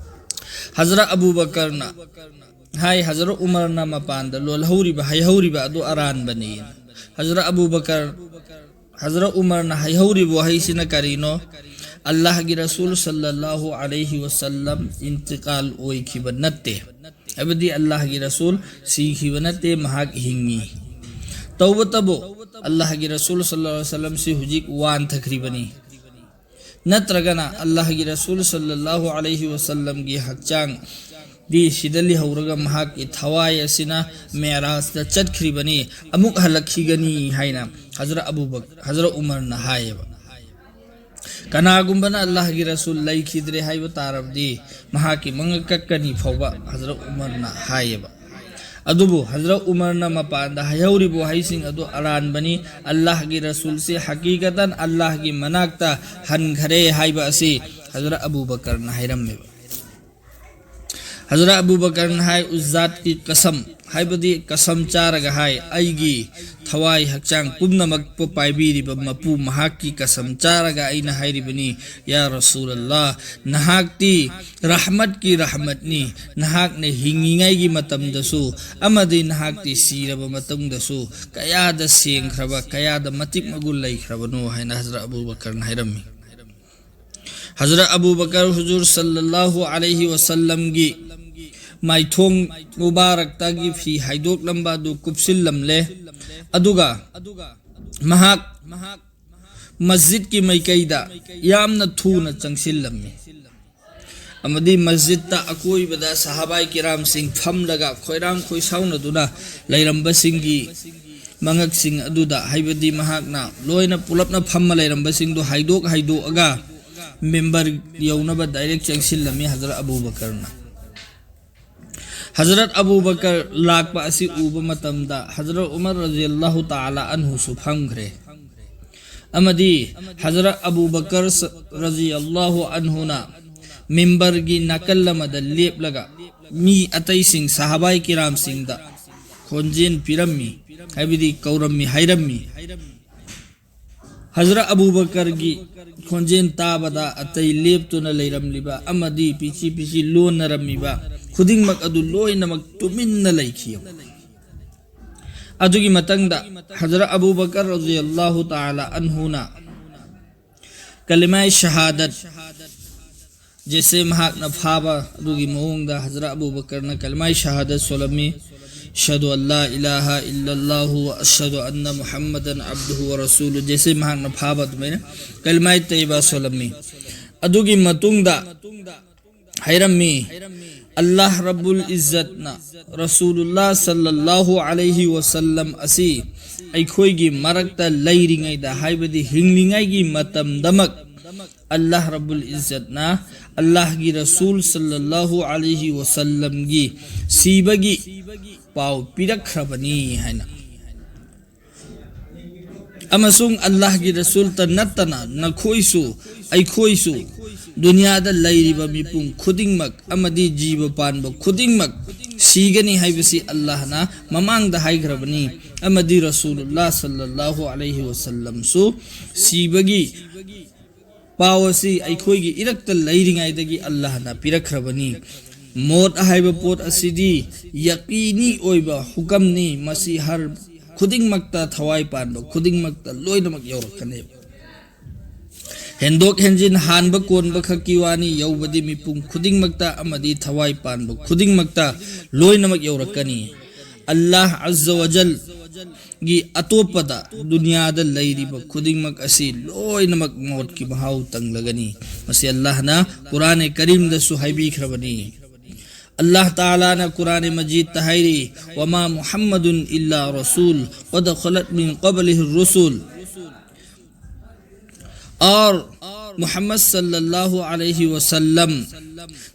ꯍꯖꯔꯠ ꯑꯕꯨ ꯕꯀꯔꯅ ꯍꯥꯏ, ꯍꯖꯔꯠ ꯎꯃꯔꯅ ꯃꯄꯥꯟꯗ ꯂꯣꯜꯍꯧꯔꯤꯕ, ꯍꯥꯏꯍꯧꯔꯤꯕ ꯑꯗꯨ ꯑꯔꯥꯟꯕꯅꯤ꯫ ꯍꯖꯔꯠ ꯑꯕꯨ ꯕꯀꯔ, ꯍꯖꯔꯠ ꯎꯃꯔꯅ ꯍꯥꯏꯍꯧꯔꯤꯕ ꯋꯥꯍꯩꯁꯤꯅ ꯀꯔꯤꯅꯣ? ꯑꯜꯂꯥꯍꯒꯤ ꯔꯁꯨꯜ ꯁꯜꯂꯜꯂꯥꯍꯨ ꯑꯂꯩꯍꯤ ꯋꯁꯜꯂꯝ ꯏꯟꯇꯤꯀꯥꯜ ꯑꯣꯏꯈꯤꯕ ꯅꯠꯇꯦ, ꯍꯥꯏꯕꯗꯤ ꯑꯜꯂꯥꯍꯒꯤ ꯔꯁꯨꯜ ꯁꯤꯈꯤꯕ ꯅꯠꯇꯦ, ꯃꯍꯥꯛ ꯍꯤꯡꯉꯤ꯫ ꯇꯧꯕꯇꯕꯨ ꯑꯜꯂꯥꯍꯒꯤ ꯔꯁꯨꯜ ꯁꯜꯂꯜꯂꯥꯍꯨ ꯑꯂꯩꯍꯤ ꯋꯁꯜꯂꯝꯁꯤ ꯍꯧꯖꯤꯛ ꯋꯥꯟꯊꯈ꯭ꯔꯤꯕꯅꯤ꯫ ꯅꯠꯇ꯭ꯔꯒꯅ ꯑꯜꯂꯥꯍꯒꯤ ꯔꯁꯨꯜ ꯁꯜꯂꯜꯂꯥꯍꯨ ꯑꯂꯩꯍꯤ ꯋꯁꯜꯂꯝꯒꯤ ꯍꯛꯆꯥꯡꯗꯤ ꯁꯤꯗ ꯂꯩꯍꯧꯔꯒ ꯃꯍꯥꯛꯀꯤ ꯊꯋꯥꯏ ꯑꯁꯤꯅ ꯃꯦꯔꯥꯖꯇ ꯆꯠꯈ꯭ꯔꯤꯕꯅꯤ, ꯑꯃꯨꯛ ꯍꯜꯂꯛꯈꯤꯒꯅꯤ ꯍꯥꯏꯅ ꯍꯖꯔꯠ ꯑꯕꯨ ꯕꯛ-, ꯍꯖꯔꯠ ꯎꯃꯔꯅ ꯍꯥꯏꯌꯦꯕ꯫ ꯀꯅꯥꯒꯨꯝꯕꯅ ꯑꯜꯂꯥꯍꯒꯤ ꯔꯁꯨꯜ ꯂꯩꯈꯤꯗ꯭ꯔꯦ ꯍꯥꯏꯕ ꯇꯥꯔꯕꯗꯤ ꯃꯍꯥꯛꯀꯤ ꯃꯉꯛ ꯀꯛꯀꯅꯤ ꯐꯥꯎꯕ ꯍꯖꯔꯠ ꯎꯃꯔꯅ ꯍꯥꯏꯌꯦꯕ꯫ ꯑꯗꯨꯕꯨ ꯍꯖꯔꯠ ꯎꯃꯔꯅ ꯃꯄꯥꯟꯗ ꯍꯥꯏꯍꯧꯔꯤꯕ ꯋꯥꯍꯩꯁꯤꯡ ꯑꯗꯨ ꯑꯔꯥꯟꯕꯅꯤ꯫ ꯑꯜꯂꯥꯍꯒꯤ ꯔꯁꯨꯜꯁꯤ ꯍꯀꯤꯀꯇꯟ ꯑꯜꯂꯥꯍꯒꯤ ꯃꯅꯥꯛꯇ ꯍꯟꯈꯔꯦ ꯍꯥꯏꯕ ꯑꯁꯤ ꯍꯖꯔꯠ ꯑꯕꯨ ꯕꯀꯔꯅ ꯍꯥꯏꯔꯝꯃꯦꯕ꯫ ꯍꯖꯔꯠ ꯑꯕꯨ ꯕꯀꯔꯅ ꯍꯥꯏ, ꯎꯖꯥꯠꯀꯤ ꯀꯁꯝ, ꯍꯥꯏꯕꯗꯤ ꯀꯁꯝ ꯆꯥꯔꯒ ꯍꯥꯏ, "ꯑꯩꯒꯤ ꯊꯋꯥꯏ ꯍꯛꯆꯥꯡ ꯄꯨꯝꯅꯃꯛꯄꯨ ꯄꯥꯏꯕꯤꯔꯤꯕ ꯃꯄꯨ, ꯃꯍꯥꯛꯀꯤ ꯀꯁꯝ ꯆꯥꯔꯒ ꯑꯩꯅ ꯍꯥꯏꯔꯤꯕꯅꯤ, ꯌꯥ ꯔꯁꯨꯂꯜꯂꯥꯍ, ꯅꯍꯥꯛꯇꯤ ꯔꯍꯃꯠꯀꯤ ꯔꯍꯃꯠꯅꯤ, ꯅꯍꯥꯛꯅ ꯍꯤꯡꯉꯤꯉꯩꯒꯤ ꯃꯇꯝꯗꯁꯨ ꯑꯃꯗꯤ ꯅꯍꯥꯛꯇꯤ ꯁꯤꯔꯕ ꯃꯇꯨꯡꯗꯁꯨ ꯀꯌꯥꯗ ꯁꯦꯡꯈ꯭ꯔꯕ, ꯀꯌꯥꯗ ꯃꯇꯤꯛ ꯃꯒꯨꯟ ꯂꯩꯈ꯭ꯔꯕꯅꯣ" ꯍꯥꯏꯅ ꯍꯖꯔꯠ ꯑꯕꯨ ꯕꯀꯔꯅ ꯍꯥꯏꯔꯝꯃꯤ꯫ ꯍꯖꯔꯠ ꯑꯕꯨ ꯕꯀꯔ ꯍꯨꯖꯨꯔ ꯁꯜꯂꯜꯂꯥꯍꯨ ꯑꯂꯩꯍꯤ ꯋꯁꯜꯂꯝꯒꯤ ꯃꯥꯏꯊꯣꯡ ꯃꯨꯕꯥꯔꯛꯇꯒꯤ ꯐꯤ ꯍꯥꯏꯗꯣꯛꯂꯝꯕ ꯑꯗꯨ ꯀꯨꯞꯁꯤꯜꯂꯝꯂꯦ꯫ ꯑꯗꯨꯒ ꯃꯍꯥꯛ ꯃꯁꯖꯤꯗꯀꯤ ꯃꯥꯏꯀꯩꯗ ꯌꯥꯝꯅ ꯊꯨꯅ ꯆꯪꯁꯤꯜꯂꯝꯃꯤ꯫ ꯑꯃꯗꯤ ꯃꯁꯖꯤꯗꯇ ꯑꯀꯣꯏꯕꯗ ꯁꯍꯥꯕꯥꯏ ꯀꯤꯔꯥꯝꯁꯤꯡ ꯐꯝꯂꯒ ꯈꯣꯏꯔꯥꯡ ꯈꯣꯏꯁꯥꯎꯅꯗꯨꯅ ꯂꯩꯔꯝꯕꯁꯤꯡꯒꯤ ꯃꯉꯛꯁꯤꯡ ꯑꯗꯨꯗ, ꯍꯥꯏꯕꯗꯤ ꯃꯍꯥꯛꯅ ꯂꯣꯏꯅ ꯄꯨꯂꯞꯅ ꯐꯝꯃ ꯂꯩꯔꯝꯕꯁꯤꯡꯗꯨ ꯍꯥꯏꯗꯣꯛ ꯍꯥꯏꯗꯣꯛꯑꯒ ꯃꯤꯝꯕꯔ ꯌꯧꯅꯕ direct ꯆꯪꯁꯤꯜꯂꯝꯃꯤ Hazrat Abu ꯕꯀꯔꯅ꯫ Hazrat Abu ꯕꯀꯔ ꯂꯥꯛꯄ ꯑꯁꯤ ꯎꯕ ꯃꯇꯝꯗ ꯍꯖꯔꯠ ꯎꯃꯔ ꯔꯖꯤꯌꯜꯂꯥꯍꯨ ꯇꯥꯂꯥ ꯑꯟꯍꯨꯁꯨ ꯐꯝꯈ꯭ꯔꯦ꯫ ꯑꯃꯗꯤ ꯍꯖꯔꯠ ꯑꯕꯨ ꯕꯀꯔ ꯁ-, ꯔꯖꯤꯌꯜꯂꯥꯍꯨ ꯑꯟꯍꯨꯅ ꯃꯤꯝꯕꯔꯒꯤ ꯅꯥꯀꯜ ꯑꯃꯗ ꯂꯦꯞꯂꯒ ꯃꯤ ꯑꯇꯩꯁꯤꯡ ꯁꯍꯥꯕꯥꯏ ꯀꯤꯔꯥꯝꯁꯤꯡꯗ ꯈꯣꯟꯖꯦꯜ ꯄꯤꯔꯝꯃꯤ, ꯍꯥꯏꯕꯗꯤ ꯀꯧꯔꯝꯃꯤ, ꯍꯥꯏꯔꯝꯃꯤ꯫ ꯍꯖꯔꯠ ꯑꯕꯨ ꯕꯀꯔꯒꯤ ꯈꯣꯟꯖꯦꯜ ꯇꯥꯕꯗ ꯑꯇꯩ ꯂꯦꯞꯇꯨꯅ ꯂꯩꯔꯝꯂꯤꯕ ꯑꯃꯗꯤ ꯄꯤꯆꯤ ꯄꯤꯆꯤ ꯂꯣꯟꯅꯔꯝꯃꯤꯕ ꯈꯨꯗꯤꯡꯃꯛ ꯑꯗꯨ ꯂꯣꯏꯅꯃꯛ ꯇꯨꯃꯤꯟꯅ ꯂꯩꯈꯤ꯫ ꯑꯗꯨꯒꯤ ꯃꯇꯪꯗ ꯍꯖꯔꯠ ꯑꯕꯨ ꯕꯀꯔ ꯔꯖꯤꯌꯜꯂꯥꯍꯨ ꯇꯥꯂꯥ ꯑꯟꯍꯨꯅ ꯀꯂꯤꯃꯥꯏ ꯁꯍꯥꯗꯠ, ꯖꯦꯁꯦ ꯃꯍꯥꯛꯅ ꯐꯥꯕ ꯑꯗꯨꯒꯤ ꯃꯑꯣꯡꯗ ꯍꯖꯔꯠ ꯑꯕꯨ ꯕꯀꯔꯅ ꯀꯂꯤꯃꯥꯏ ꯁꯍꯥꯗꯠ ꯁꯣꯜꯂꯝꯃꯤ꯫ "ꯑꯁꯍꯗꯨ ꯑꯜꯂꯥ ꯏꯂꯥꯍ ꯏꯜꯂꯜꯂꯥꯍꯨ ꯋ ꯑꯁꯍꯗꯨ ꯑꯟꯅ ꯃꯨꯍꯝꯃꯗꯟ ꯑꯕꯗꯨꯍꯨ ꯋ ꯔꯁꯨꯂꯨ", ꯖꯦꯁꯦ ꯃꯍꯥꯛꯅ ꯐꯥꯕ ꯑꯗꯨꯃꯥꯏꯅ ꯀꯂꯤꯃꯥꯏ ꯇꯩꯕ ꯁꯣꯜꯂꯝꯃꯤ꯫ ꯑꯗꯨꯒꯤ ꯃꯇꯨꯡꯗ ꯍꯥꯏꯔꯝꯃꯤ, "ꯑꯜꯂꯥꯍ ꯔꯕꯨꯜ ꯏꯖꯠꯅ ꯔꯁꯨꯂꯨꯜꯂꯥꯍ ꯁꯜꯂꯜꯂꯥꯍꯨ ꯑꯂꯩꯍꯤ ꯋꯁꯜꯂꯝ ꯑꯁꯤ ꯑꯩꯈꯣꯏꯒꯤ ꯃꯔꯛꯇ ꯂꯩꯔꯤꯉꯩꯗ, ꯍꯥꯏꯕꯗꯤ ꯍꯤꯡꯂꯤꯉꯩꯒꯤ ꯃꯇꯝꯗꯃꯛ ꯑꯜꯂꯥꯍ ꯔꯕꯨꯜ ꯏꯖꯠꯅ ꯑꯜꯂꯥꯍꯒꯤ ꯔꯁꯨꯜ ꯁꯜꯂꯜꯂꯥꯍꯨ ꯑꯂꯩꯍꯤ ꯋꯁꯜꯂꯝꯒꯤ ꯁꯤꯕꯒꯤ ꯄꯥꯎ ꯄꯤꯔꯛꯈ꯭ꯔꯕꯅꯤ" ꯍꯥꯏꯅ꯫ ꯑꯃꯁꯨꯡ ꯑꯜꯂꯥꯍꯒꯤ ꯔꯁꯨꯜꯇ ꯅꯠꯇꯅ ꯅꯈꯣꯏꯁꯨ, ꯑꯩꯈꯣꯏꯁꯨ, ꯗꯨꯅꯤꯌꯥꯗ ꯂꯩꯔꯤꯕ ꯃꯤꯄꯨꯝ ꯈꯨꯗꯤꯡꯃꯛ ꯑꯃꯗꯤ ꯖꯤꯕ ꯄꯥꯟꯕ ꯈꯨꯗꯤꯡꯃꯛ ꯁꯤꯒꯅꯤ ꯍꯥꯏꯕꯁꯤ ꯑꯜꯂꯥꯍꯅ ꯃꯃꯥꯡꯗ ꯍꯥꯏꯈ꯭ꯔꯕꯅꯤ꯫ ꯑꯃꯗꯤ ꯔꯁꯨꯂꯨꯜꯂꯥꯍ ꯁꯜꯂꯜꯂꯥꯍꯨ ꯑꯂꯩꯍꯤ ꯋꯁꯜꯂꯝꯁꯨ ꯁꯤꯕꯒꯤ ꯄꯥꯎ ꯑꯁꯤ ꯑꯩꯈꯣꯏꯒꯤ ꯏꯔꯛꯇ ꯂꯩꯔꯤꯉꯩꯗꯒꯤ ꯑꯜꯂꯥꯍꯅ ꯄꯤꯔꯛꯈ꯭ꯔꯕꯅꯤ꯫ ꯃꯣꯠ ꯍꯥꯏꯕ ꯄꯣꯠ ꯑꯁꯤꯗꯤ ꯌꯀꯤꯅꯤ ꯑꯣꯏꯕ ꯍꯨꯀꯝꯅꯤ, ꯃꯁꯤ ꯍꯔ ꯈꯨꯗꯤꯡꯃꯛꯇ, ꯊꯋꯥꯏ ꯄꯥꯟꯕ ꯈꯨꯗꯤꯡꯃꯛꯇ ꯂꯣꯏꯅꯃꯛ ꯌꯧꯔꯛꯀꯅꯦꯕ꯫ ꯍꯦꯟꯗꯣꯛ ꯍꯦꯟꯖꯤꯟ, ꯍꯥꯟꯕ ꯀꯣꯟꯕ ꯈꯛꯀꯤ ꯋꯥꯅꯤ, ꯌꯧꯕꯗꯤ ꯃꯤꯄꯨꯝ ꯈꯨꯗꯤꯡꯃꯛꯇ ꯑꯃꯗꯤ ꯊꯋꯥꯏ ꯄꯥꯟꯕ ꯈꯨꯗꯤꯡꯃꯛꯇ ꯂꯣꯏꯅꯃꯛ ꯌꯧꯔꯛꯀꯅꯤ꯫ ꯑꯜꯂꯥꯍ ꯑꯖꯖ ꯋꯖꯜꯒꯤ ꯑꯇꯣꯞꯄꯗ ꯗꯨꯅꯤꯌꯥꯗ ꯂꯩꯔꯤꯕ ꯈꯨꯗꯤꯡꯃꯛ ꯑꯁꯤ ꯂꯣꯏꯅꯃꯛ ꯃꯣꯠꯀꯤ ꯃꯍꯥꯎ ꯇꯪꯂꯒꯅꯤ꯫ ꯃꯁꯤ ꯑꯜꯂꯥꯍꯅ ꯀꯨꯔꯥꯟ ꯀꯔꯤꯝꯗꯁꯨ ꯍꯥꯏꯕꯤꯈ꯭ꯔꯕꯅꯤ꯫ ꯑꯜꯂꯥꯍ ꯇꯥꯂꯥꯅ ꯀꯨꯔꯥꯟ ꯃꯖꯤꯗꯇ ꯍꯥꯏꯔꯤ, "ꯋꯃꯥ ꯃꯨꯍꯝꯃꯗꯨꯟ ꯏꯜꯂꯥ ꯔꯁꯨꯜ ꯀꯗ ꯈꯂꯠ ꯃꯤꯟ ꯀꯕꯂꯤꯍꯤ ꯔꯨꯁꯨꯜ"꯫ ꯑꯣꯔ ꯃꯨꯍꯝꯃꯗ ꯁꯜꯂꯜꯂꯥꯍꯨ ꯑꯂꯩꯍꯤ ꯋꯁꯜꯂꯝ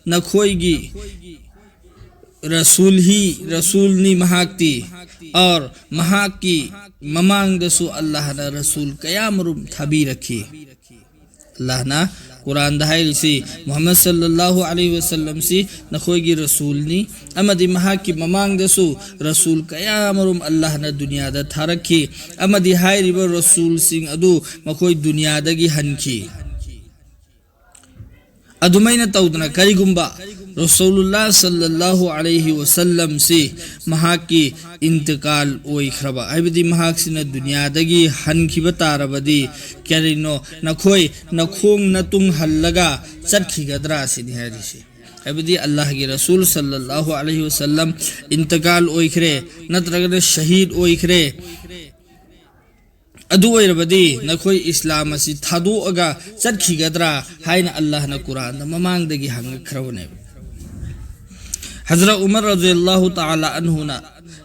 ꯅꯈꯣꯏꯒꯤ ꯔꯁꯨꯜ ꯍꯤ, ꯔꯁꯨꯜꯅꯤ ꯃꯍꯥꯛꯇꯤ, ꯑꯣꯔ ꯃꯍꯥꯛꯀꯤ ꯃꯃꯥꯡꯗꯁꯨ ꯑꯜꯂꯥꯍꯅ ꯔꯁꯨꯜ ꯀꯌꯥꯃꯔꯨꯝ ꯊꯥꯕꯤꯔꯛꯈꯤ꯫ ꯑꯜꯂꯥꯍꯅ ꯀꯨꯔꯥꯟꯗ ꯍꯥꯏꯔꯤꯁꯤ, ꯃꯨꯍꯝꯃꯗ ꯁꯜꯂꯜꯂꯥꯍꯨ ꯑꯂꯩꯍꯤ ꯋꯁꯜꯂꯝꯁꯤ ꯅꯈꯣꯏꯒꯤ ꯔꯁꯨꯜꯅꯤ, ꯑꯃꯗꯤ ꯃꯍꯥꯛꯀꯤ ꯃꯃꯥꯡꯗꯁꯨ ꯔꯁꯨꯜ ꯀꯌꯥꯃꯔꯨꯝ ꯑꯜꯂꯥꯍꯅ ꯗꯨꯅꯤꯌꯥꯗ ꯊꯥꯔꯛꯈꯤ, ꯑꯃꯗꯤ ꯍꯥꯏꯔꯤꯕ ꯔꯁꯨꯜꯁꯤꯡ ꯑꯗꯨ ꯃꯈꯣꯏ ꯗꯨꯅꯤꯌꯥꯗꯒꯤ ꯍꯟꯈꯤ꯫ ꯑꯗꯨꯃꯥꯏꯅ ꯇꯧꯗꯅ ꯀꯔꯤꯒꯨꯝꯕ ꯔꯁꯨꯂꯨꯜꯂꯥꯍ ꯁꯜꯂꯜꯂꯥꯍꯨ ꯑꯂꯩꯍꯤ ꯋꯁꯜꯂꯝꯁꯤ ꯃꯍꯥꯛꯀꯤ ꯏꯟꯇꯤꯀꯥꯜ ꯑꯣꯏꯈ꯭ꯔꯕ, ꯍꯥꯏꯕꯗꯤ ꯃꯍꯥꯛꯁꯤꯅ ꯗꯨꯅꯤꯌꯥꯗꯒꯤ ꯍꯟꯈꯤꯕ ꯇꯥꯔꯕꯗꯤ, ꯀꯔꯤꯅꯣ, ꯅꯈꯣꯏ ꯅꯈꯣꯡ ꯅꯇꯨꯡ ꯍꯜꯂꯒ ꯆꯠꯈꯤꯒꯗ꯭ꯔꯥ ꯁꯤꯅꯤ ꯍꯥꯏꯔꯤꯁꯤ꯫ ꯍꯥꯏꯕꯗꯤ ꯑꯜꯂꯥꯍꯒꯤ ꯔꯁꯨꯜ ꯁꯜꯂꯜꯂꯥꯍꯨ ꯑꯂꯩꯍꯤ ꯋꯁꯜꯂꯝ ꯏꯟꯇꯤꯀꯥꯜ ꯑꯣꯏꯈ꯭ꯔꯦ, ꯅꯠꯇ꯭ꯔꯒꯅ ꯁꯍꯤꯗ ꯑꯣꯏꯈ꯭ꯔꯦ, ꯑꯗꯨ ꯑꯣꯏꯔꯕꯗꯤ ꯅꯈꯣꯏ ꯏꯁꯂꯥꯝ ꯑꯁꯤ ꯊꯥꯗꯣꯛꯑꯒ ꯆꯠꯈꯤꯒꯗ꯭ꯔꯥ ꯍꯥꯏꯅ ꯑꯜꯂꯥꯍꯅ ꯀꯨꯔꯥꯟꯗ ꯃꯃꯥꯡꯗꯒꯤ ꯍꯪꯉꯛꯈ꯭ꯔꯕꯅꯦꯕ꯫ ꯍꯖꯔꯠ ꯎꯃꯔ ꯔꯖꯤꯌꯜꯂꯥꯍꯨ ꯇꯥꯂꯥ ꯑꯟꯍꯨꯅ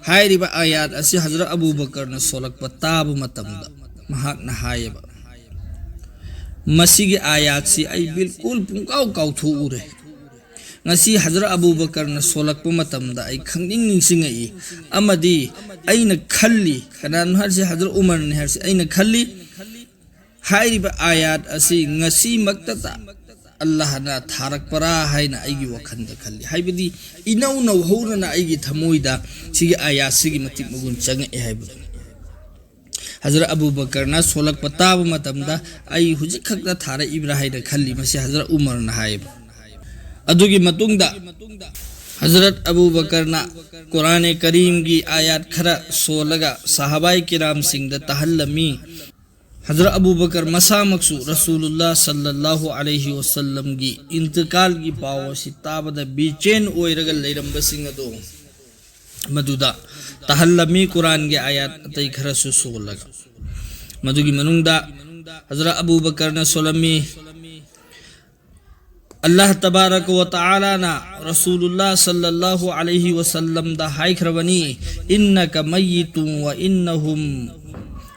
ꯍꯥꯏꯔꯤꯕ ꯑꯥꯌꯥꯠ ꯑꯁꯤ ꯍꯖꯔꯠ ꯑꯕꯨ ꯕꯀꯔꯅ ꯁꯣꯜꯂꯛꯄ ꯇꯥꯕ ꯃꯇꯝꯗ ꯃꯍꯥꯛꯅ ꯍꯥꯏꯌꯦꯕ, "ꯃꯁꯤꯒꯤ ꯑꯥꯌꯥꯠꯁꯤ ꯑꯩ ꯕꯤꯜꯀꯨꯜ ꯄꯨꯡꯀꯥꯎ ꯀꯥꯎꯊꯣꯛꯎꯔꯦ꯫ ꯉꯁꯤ ꯍꯖꯔꯠ ꯑꯕꯨ ꯕꯀꯔꯅ ꯁꯣꯜꯂꯛꯄ ꯃꯇꯝꯗ ꯑꯩ ꯈꯪꯅꯤꯡ ꯅꯤꯡꯁꯤꯡꯉꯛꯏ, ꯑꯃꯗꯤ ꯑꯩꯅ ꯈꯜꯂꯤ"꯫ ꯀꯅꯥꯅꯣ ꯍꯥꯏꯔꯤꯁꯤ? ꯍꯖꯔꯠ ꯎꯃꯔꯅꯤ ꯍꯥꯏꯔꯤꯁꯤ꯫ "ꯑꯩꯅ ꯈꯜꯂꯤ, ꯍꯥꯏꯔꯤꯕ ꯑꯥꯌꯥꯠ ꯑꯁꯤ ꯉꯁꯤꯃꯛꯇꯗ ꯑꯜꯂꯥꯍꯅ ꯊꯥꯔꯛꯄꯔꯥ ꯍꯥꯏꯅ ꯑꯩꯒꯤ ꯋꯥꯈꯜꯗ ꯈꯜꯂꯤ"꯫ ꯍꯥꯏꯕꯗꯤ ꯏꯅꯧ ꯅꯧꯍꯧꯅꯅ ꯑꯩꯒꯤ ꯊꯃꯣꯏꯗ ꯁꯤꯒꯤ ꯑꯥꯌꯥꯠꯁꯤꯒꯤ ꯃꯇꯤꯛ ꯃꯒꯨꯟ ꯆꯪꯉꯛꯑꯦ ꯍꯥꯏꯕꯗꯨꯅꯤ꯫ ꯍꯖꯔꯠ ꯑꯕꯨ ꯕꯀꯔꯅ ꯁꯣꯜꯂꯛꯄ ꯇꯥꯕ ꯃꯇꯝꯗ, "ꯑꯩ ꯍꯧꯖꯤꯛ ꯈꯛꯇ ꯊꯥꯔꯛꯏꯕ꯭ꯔꯥ ꯍꯥꯏꯅ ꯈꯜꯂꯤ", ꯃꯁꯤ ꯍꯖꯔꯠ ꯎꯃꯔꯅ ꯍꯥꯏꯌꯦꯕ꯫ ꯑꯗꯨꯒꯤ ꯃꯇꯨꯡꯗ ꯍꯖꯔꯠ ꯑꯕꯨ ꯕꯀꯔꯅ ꯀꯨꯔꯥꯅꯦ ꯀꯔꯤꯝꯒꯤ ꯑꯥꯌꯥꯠ ꯈꯔ ꯁꯣꯜꯂꯒ ꯁꯍꯥꯕꯥꯏ ꯀꯤꯔꯥꯝꯁꯤꯡꯗ ꯇꯥꯍꯜꯂꯝꯃꯤ꯫ ꯍꯖꯔꯠ ꯑꯕꯨ ꯕꯀꯔ ꯃꯁꯥꯃꯛꯁꯨ ꯔꯁꯨꯂꯨꯜꯂꯥ ꯁꯜꯂꯜꯂꯥꯍꯨ ꯑꯂꯩꯍꯤ ꯋꯁꯜꯂꯝꯒꯤ ꯏꯟꯇꯤꯀꯥꯜꯒꯤ ꯄꯥꯎ ꯑꯁꯤ ꯇꯥꯕꯗ ꯕꯤꯆꯦꯟ ꯑꯣꯏꯔꯒ ꯂꯩꯔꯝꯕꯁꯤꯡ ꯑꯗꯨ ꯃꯗꯨꯗ ꯇꯥꯍꯜꯂꯝꯃꯤ, ꯀꯨꯔꯥꯟꯒꯤ ꯑꯥꯌꯥꯠ ꯑꯇꯩ ꯈꯔꯁꯨ ꯁꯣꯜꯂꯒ꯫ ꯃꯗꯨꯒꯤ ꯃꯅꯨꯡꯗ ꯍꯖꯔꯠ ꯑꯕꯨ ꯕꯀꯔꯅ ꯁꯣꯜꯂꯝꯃꯤ, ꯑꯜꯂꯥꯍ ꯇꯕꯥꯔꯛ ꯋ ꯇꯥꯂꯥꯅ ꯔꯁꯨꯂꯨꯜꯂꯥ ꯁꯜꯂꯜꯂꯥꯍꯨ ꯑꯂꯩꯍꯤ ꯋꯁꯜꯂꯝꯗ ꯍꯥꯏꯈ꯭ꯔꯕꯅꯤ, "ꯏꯟꯅꯀ ꯃꯌꯤꯇꯨꯟ ꯋ ꯏꯟꯅꯍꯨꯝ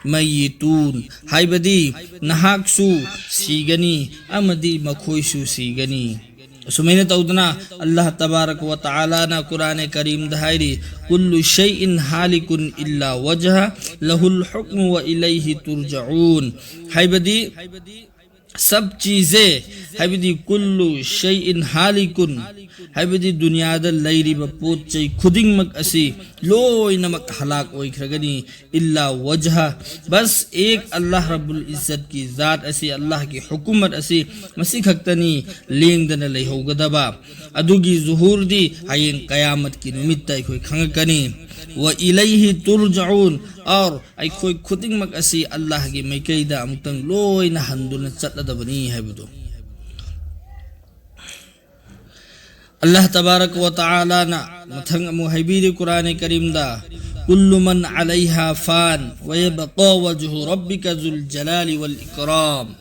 ꯃꯌꯤꯇꯨꯟ", ꯍꯥꯏꯕꯗꯤ ꯅꯍꯥꯛꯁꯨ ꯁꯤꯒꯅꯤ ꯑꯃꯗꯤ ꯃꯈꯣꯏꯁꯨ ꯁꯤꯒꯅꯤ꯫ ꯑꯁꯨꯃꯥꯏꯅ ꯇꯧꯗꯅ ꯑꯜꯂꯥꯍ ꯇꯕꯥꯔꯛ ꯋ ꯇꯥꯂꯥꯅ ꯀꯨꯔꯥꯟ ꯀꯔꯤꯝꯗ ꯍꯥꯏꯔꯤ, "ꯀꯨꯜꯂꯨ ꯁꯩꯏꯟ ꯍꯥꯂꯤꯀꯨꯟ ꯏꯜꯂꯥ ꯋꯖꯍ, ꯂꯍꯨꯜ ꯍꯨꯛꯃꯨ ꯋ ꯏꯂꯩꯍꯤ ꯇꯨꯔꯖꯎꯟ", ꯍꯥꯏꯕꯗꯤ ꯁꯕ ꯆꯤꯖꯦ, ꯍꯥꯏꯕꯗꯤ ꯀꯨꯜꯂꯨ ꯁꯩꯏꯟ ꯍꯥꯂꯤꯀꯨꯟ, ꯍꯥꯏꯕꯗꯤ ꯗꯨꯅꯤꯌꯥꯗ ꯂꯩꯔꯤꯕ ꯄꯣꯠ ꯆꯩ ꯈꯨꯗꯤꯡꯃꯛ ꯑꯁꯤ ꯂꯣꯏꯅꯃꯛ ꯍꯂꯥꯛ ꯑꯣꯏꯈ꯭ꯔꯒꯅꯤ, ꯏꯜꯂꯥ ꯋꯖꯍ, ꯕꯁ ꯑꯦꯛ ꯑꯜꯂꯥꯍ ꯔꯕꯨꯜ ꯏꯖꯠꯀꯤ ꯖꯥꯠ ꯑꯁꯤ, ꯑꯜꯂꯥꯍꯒꯤ ꯍꯨꯀꯨꯃꯠ ꯑꯁꯤ, ꯃꯁꯤ ꯈꯛꯇꯅꯤ ꯂꯦꯡꯗꯅ ꯂꯩꯍꯧꯒꯗꯕ꯫ ꯑꯗꯨꯒꯤ ꯖꯨꯍꯨꯔꯗꯤ ꯍꯌꯦꯡ ꯀꯌꯥꯃꯠꯀꯤ ꯅꯨꯃꯤꯠꯇ ꯑꯩꯈꯣꯏ ꯈꯪꯉꯛꯀꯅꯤ꯫ "ꯋ ꯏꯂꯩꯍꯤ ꯇꯨꯔꯖꯎꯟ", ꯑꯣꯔ ꯑꯩꯈꯣꯏ ꯈꯨꯗꯤꯡꯃꯛ ꯑꯁꯤ ꯑꯜꯂꯥꯍꯒꯤ ꯃꯥꯏꯀꯩꯗ ꯑꯃꯨꯛꯇꯪ ꯂꯣꯏꯅ ꯍꯟꯗꯨꯅ ꯆꯠꯂꯗꯕꯅꯤ ꯍꯥꯏꯕꯗꯨ꯫ ꯑꯜꯂꯥꯍ ꯇꯕꯥꯔꯛ ꯋ ꯇꯥꯂꯥꯅ ꯃꯊꯪ ꯑꯃꯨꯛ ꯍꯥꯏꯕꯤꯔꯤ ꯀꯨꯔꯥꯟ ꯀꯔꯤꯝꯗ, "ꯀꯨꯜꯂꯨ ꯃꯟ ꯑꯂꯩꯍꯥ ꯐꯥꯟ, ꯋ ꯌꯕꯀꯥ ꯋꯖꯍꯨ ꯔꯕꯤꯀ ꯖꯨꯜ ꯖꯂꯥꯂꯤ ꯋꯜ ꯏꯀꯔꯥꯝ",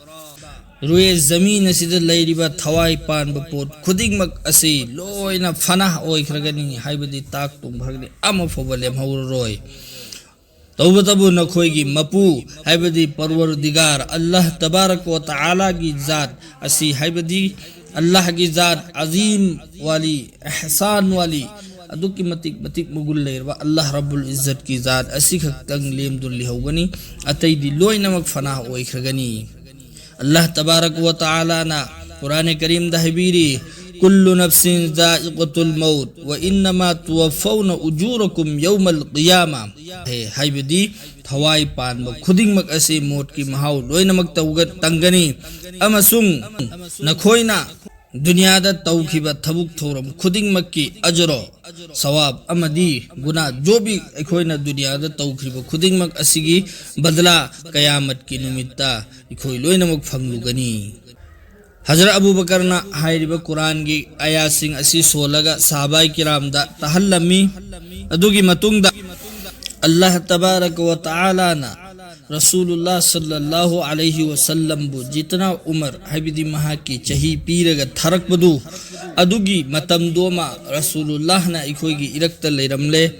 ꯔꯨꯌꯦ ꯖꯃꯤꯟ ꯑꯁꯤꯗ ꯂꯩꯔꯤꯕ ꯊꯋꯥꯏ ꯄꯥꯟꯕ ꯄꯣꯠ ꯈꯨꯗꯤꯡꯃꯛ ꯑꯁꯤ ꯂꯣꯏꯅ ꯐꯅꯥ ꯑꯣꯏꯈ꯭ꯔꯒꯅꯤ, ꯍꯥꯏꯕꯗꯤ ꯇꯥꯛ ꯇꯨꯡꯈ꯭ꯔꯒꯅꯤ, ꯑꯃ ꯐꯥꯎꯕ ꯂꯦꯝꯍꯧꯔꯔꯣꯏ꯫ ꯇꯧꯕꯇꯕꯨ ꯅꯈꯣꯏꯒꯤ ꯃꯄꯨ, ꯍꯥꯏꯕꯗꯤ ꯄꯔꯋꯔꯗꯤꯒꯥꯔ ꯑꯜꯂꯥꯍ ꯇꯕꯥꯔꯛ ꯋ ꯇꯥꯂꯥꯒꯤ ꯖꯥꯠ ꯑꯁꯤ, ꯍꯥꯏꯕꯗꯤ ꯑꯜꯂꯥꯍꯒꯤ ꯖꯥꯠ ꯑꯖꯤꯝ ꯋꯥꯂꯤ, ꯑꯦꯍꯁꯥꯟ ꯋꯥꯂꯤ, ꯑꯗꯨꯛꯀꯤ ꯃꯇꯤꯛ ꯃꯇꯤꯛ ꯃꯒꯨꯟ ꯂꯩꯔꯕ ꯑꯜꯂꯥꯍ ꯔꯕꯨꯜ ꯏꯖꯠꯀꯤ ꯖꯥꯠ ꯑꯁꯤ ꯈꯛꯇꯪ ꯂꯦꯝꯗꯨꯅ ꯂꯩꯍꯧꯒꯅꯤ, ꯑꯇꯩꯗꯤ ꯂꯣꯏꯅꯃꯛ ꯐꯅꯥ ꯑꯣꯏꯈ꯭ꯔꯒꯅꯤ꯫ ꯑꯜꯂꯥꯍ ꯇꯕꯥꯔꯛ ꯋ ꯇꯥꯂꯥꯅ ꯀꯨꯔꯥꯟ ꯀꯔꯤꯝꯗ ꯍꯥꯏꯕꯤꯔꯤ, "ꯀꯨꯜꯂꯨ ꯅꯐꯁꯤꯟ ꯖꯥꯏꯀꯥꯇꯨꯜ ꯃꯧꯠ, ꯋ ꯏꯟꯅꯃꯥ ꯇꯨꯋꯥꯐꯧꯅ ꯎꯖꯨꯔꯀꯨꯝ ꯌꯧꯃꯜ ꯀꯤꯌꯥꯃꯥ", ꯍꯦ, ꯍꯥꯏꯕꯗꯤ ꯊꯋꯥꯏ ꯄꯥꯟꯕ ꯈꯨꯗꯤꯡꯃꯛ ꯑꯁꯤ ꯃꯣꯠꯀꯤ ꯃꯍꯥꯎ ꯂꯣꯏꯅꯃꯛ ꯇꯧꯒ-, ꯇꯪꯒꯅꯤ, ꯑꯃꯁꯨꯡ ꯅꯈꯣꯏꯅ ꯗꯨꯅꯤꯌꯥꯗ ꯇꯧꯈꯤꯕ ꯊꯕꯛ ꯊꯧꯔꯝ ꯈꯨꯗꯤꯡꯃꯛꯀꯤ ꯑꯖꯔꯣ, ꯁꯋꯥꯕ ꯑꯃꯗꯤ ꯒꯨꯅꯥ, ꯖꯣꯕꯤ ꯑꯩꯈꯣꯏꯅ ꯗꯨꯅꯤꯌꯥꯗ ꯇꯧꯈ꯭ꯔꯤꯕ ꯈꯨꯗꯤꯡꯃꯛ ꯑꯁꯤꯒꯤ ꯕꯗꯂꯥ ꯀꯌꯥꯃꯠꯀꯤ ꯅꯨꯃꯤꯠꯇ ꯑꯩꯈꯣꯏ ꯂꯣꯏꯅꯃꯛ ꯐꯪꯂꯨꯒꯅꯤ꯫ ꯍꯖꯔꯠ ꯑꯕꯨ ꯕꯀꯔꯅ ꯍꯥꯏꯔꯤꯕ ꯀꯨꯔꯥꯟꯒꯤ ꯑꯌꯥꯁꯤꯡ ꯑꯁꯤ ꯁꯣꯜꯂꯒ ꯁꯥꯍꯥꯕꯥꯏ ꯀꯤꯔꯥꯝꯗ ꯇꯥꯍꯜꯂꯝꯃꯤ꯫ ꯑꯗꯨꯒꯤ ꯃꯇꯨꯡꯗ ꯑꯜꯂꯥꯍ ꯇꯕꯥꯔꯛ ꯋ ꯇꯥꯂꯥꯅ ꯔꯁꯨꯂꯨꯜꯂꯥꯍ ꯁꯜꯂꯜꯂꯥꯍꯨ ꯑꯂꯩꯍꯤ ꯋꯁꯜꯂꯝꯕꯨ ꯖꯤꯇꯅꯥ ꯎꯃꯔ, ꯍꯥꯏꯕꯗꯤ ꯃꯍꯥꯛꯀꯤ ꯆꯍꯤ ꯄꯤꯔꯒ ꯊꯥꯔꯛꯄꯗꯨ, ꯑꯗꯨꯒꯤ ꯃꯇꯝꯗꯨꯃ ꯔꯁꯨꯂꯨꯜꯂꯥꯍꯅ ꯑꯩꯈꯣꯏꯒꯤ ꯏꯔꯛꯇ ꯂꯩꯔꯝꯂꯦ꯫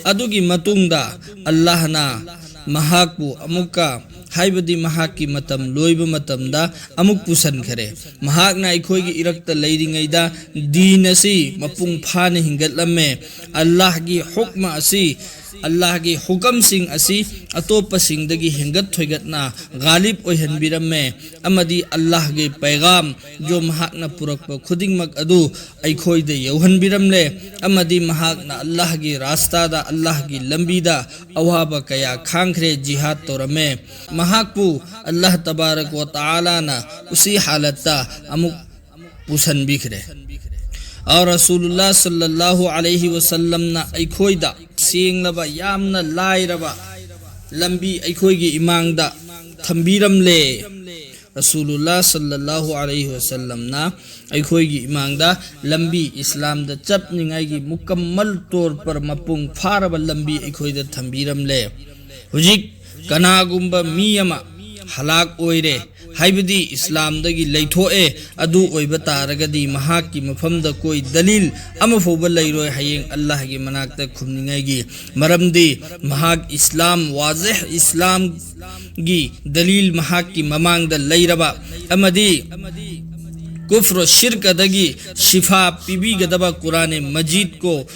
ꯑꯗꯨꯒꯤ ꯃꯇꯨꯡꯗ ꯑꯜꯂꯥꯍꯅ ꯃꯍꯥꯛꯄꯨ ꯑꯃꯨꯛꯀ, ꯍꯥꯏꯕꯗꯤ ꯃꯍꯥꯛꯀꯤ ꯃꯇꯝ ꯂꯣꯏꯕ ꯃꯇꯝꯗ ꯑꯃꯨꯛ ꯄꯨꯁꯟꯈꯔꯦ꯫ ꯃꯍꯥꯛꯅ ꯑꯩꯈꯣꯏꯒꯤ ꯏꯔꯛꯇ ꯂꯩꯔꯤꯉꯩꯗ ꯗꯤꯟ ꯑꯁꯤ ꯃꯄꯨꯡ ꯐꯥꯅ ꯍꯤꯡꯒꯠꯂꯝꯃꯦ꯫ ꯑꯜꯂꯥꯍꯒꯤ ꯍꯨꯛꯃ ꯑꯁꯤ, ꯑꯜꯂꯥꯍꯒꯤ ꯍꯨꯀꯝꯁꯤꯡ ꯑꯁꯤ ꯑꯇꯣꯞꯄꯁꯤꯡꯗꯒꯤ ꯍꯦꯟꯒꯠ ꯊꯣꯏꯒꯠꯅ ꯒꯥꯂꯤꯕ ꯑꯣꯏꯍꯟꯕꯤꯔꯝꯃꯦ, ꯑꯃꯗꯤ ꯑꯜꯂꯥꯍꯒꯤ ꯄꯩꯒꯥꯝ ꯖꯣ ꯃꯍꯥꯛꯅ ꯄꯨꯔꯛꯄ ꯈꯨꯗꯤꯡꯃꯛ ꯑꯗꯨ ꯑꯩꯈꯣꯏꯗ ꯌꯧꯍꯟꯕꯤꯔꯝꯂꯦ, ꯑꯃꯗꯤ ꯃꯍꯥꯛꯅ ꯑꯜꯂꯥꯍꯒꯤ ꯔꯥꯁꯇꯥꯗ, ꯑꯜꯂꯥꯍꯒꯤ ꯂꯝꯕꯤꯗ ꯑꯋꯥꯕ ꯀꯌꯥ ꯈꯥꯡꯈ꯭ꯔꯦ, ꯖꯤꯍꯥꯗ ꯇꯧꯔꯝꯃꯦ꯫ ꯃꯍꯥꯛꯄꯨ ꯑꯜꯂꯥꯍ ꯇꯕꯥꯔꯛ ꯋ ꯇꯥꯂꯥꯅ ꯎꯁꯤ ꯍꯥꯂꯠꯇ ꯑꯃꯨꯛ ꯄꯨꯁꯟꯕꯤꯈ꯭ꯔꯦ꯫ ꯑꯧ ꯔꯁꯨꯂꯨꯜꯂꯥꯍ ꯁꯜꯂꯜꯂꯥꯍꯨ ꯑꯂꯩꯍꯤ ꯋꯁꯜꯂꯝꯅ ꯑꯩꯈꯣꯏꯗ ꯁꯦꯡꯂꯕ, ꯌꯥꯝꯅ ꯂꯥꯏꯔꯕ ꯂꯝꯕꯤ ꯑꯩꯈꯣꯏꯒꯤ ꯏꯃꯥꯡꯗ ꯊꯝꯕꯤꯔꯝꯂꯦ꯫ ꯔꯁꯨꯂꯨꯜꯂꯥꯍ ꯁꯜꯂꯜꯂꯥꯍꯨ ꯑꯂꯩꯍꯤ ꯋꯁꯜꯂꯝꯅ ꯑꯩꯈꯣꯏꯒꯤ ꯏꯃꯥꯡꯗ ꯂꯝꯕꯤ, ꯏꯁꯂꯥꯝꯗ ꯆꯠꯅꯤꯡꯉꯥꯏꯒꯤ ꯃꯨꯀꯝꯃꯜ ꯇꯣꯔ ꯄꯔ, ꯃꯄꯨꯡ ꯐꯥꯔꯕ ꯂꯝꯕꯤ ꯑꯩꯈꯣꯏꯗ ꯊꯝꯕꯤꯔꯝꯂꯦ꯫ ꯍꯧꯖꯤꯛ ꯀꯅꯥꯒꯨꯝꯕ ꯃꯤ ꯑꯃ ꯍꯂꯥꯛ ꯑꯣꯏꯔꯦ, ꯍꯥꯏꯕꯗꯤ ꯏꯁꯂꯥꯝꯗꯒꯤ ꯂꯩꯊꯣꯛꯑꯦ, ꯑꯗꯨ ꯑꯣꯏꯕ ꯇꯥꯔꯒꯗꯤ ꯃꯍꯥꯛꯀꯤ ꯃꯐꯝꯗ ꯀꯣꯏ ꯗꯂꯤꯜ ꯑꯃꯐꯥꯎꯕ ꯂꯩꯔꯣꯏ ꯍꯌꯦꯡ ꯑꯜꯂꯥꯍꯒꯤ ꯃꯅꯥꯛꯇ ꯈꯨꯝꯅꯤꯡꯉꯥꯏꯒꯤ꯫ ꯃꯔꯝꯗꯤ ꯃꯍꯥꯛ ꯏꯁꯂꯥꯝ, ꯋꯥꯖꯦꯍ ꯏꯁꯂꯥꯝꯒꯤ ꯗꯂꯤꯜ ꯃꯍꯥꯛꯀꯤ ꯃꯃꯥꯡꯗ ꯂꯩꯔꯕ ꯑꯃꯗꯤ ꯀꯨꯐ꯭ꯔ ꯁꯤꯔꯀꯗꯒꯤ ꯁꯤꯐꯥ ꯄꯤꯕꯤꯒꯗꯕ ꯀꯨꯔꯥꯅꯦ ꯃꯖꯤꯗ ꯀꯣ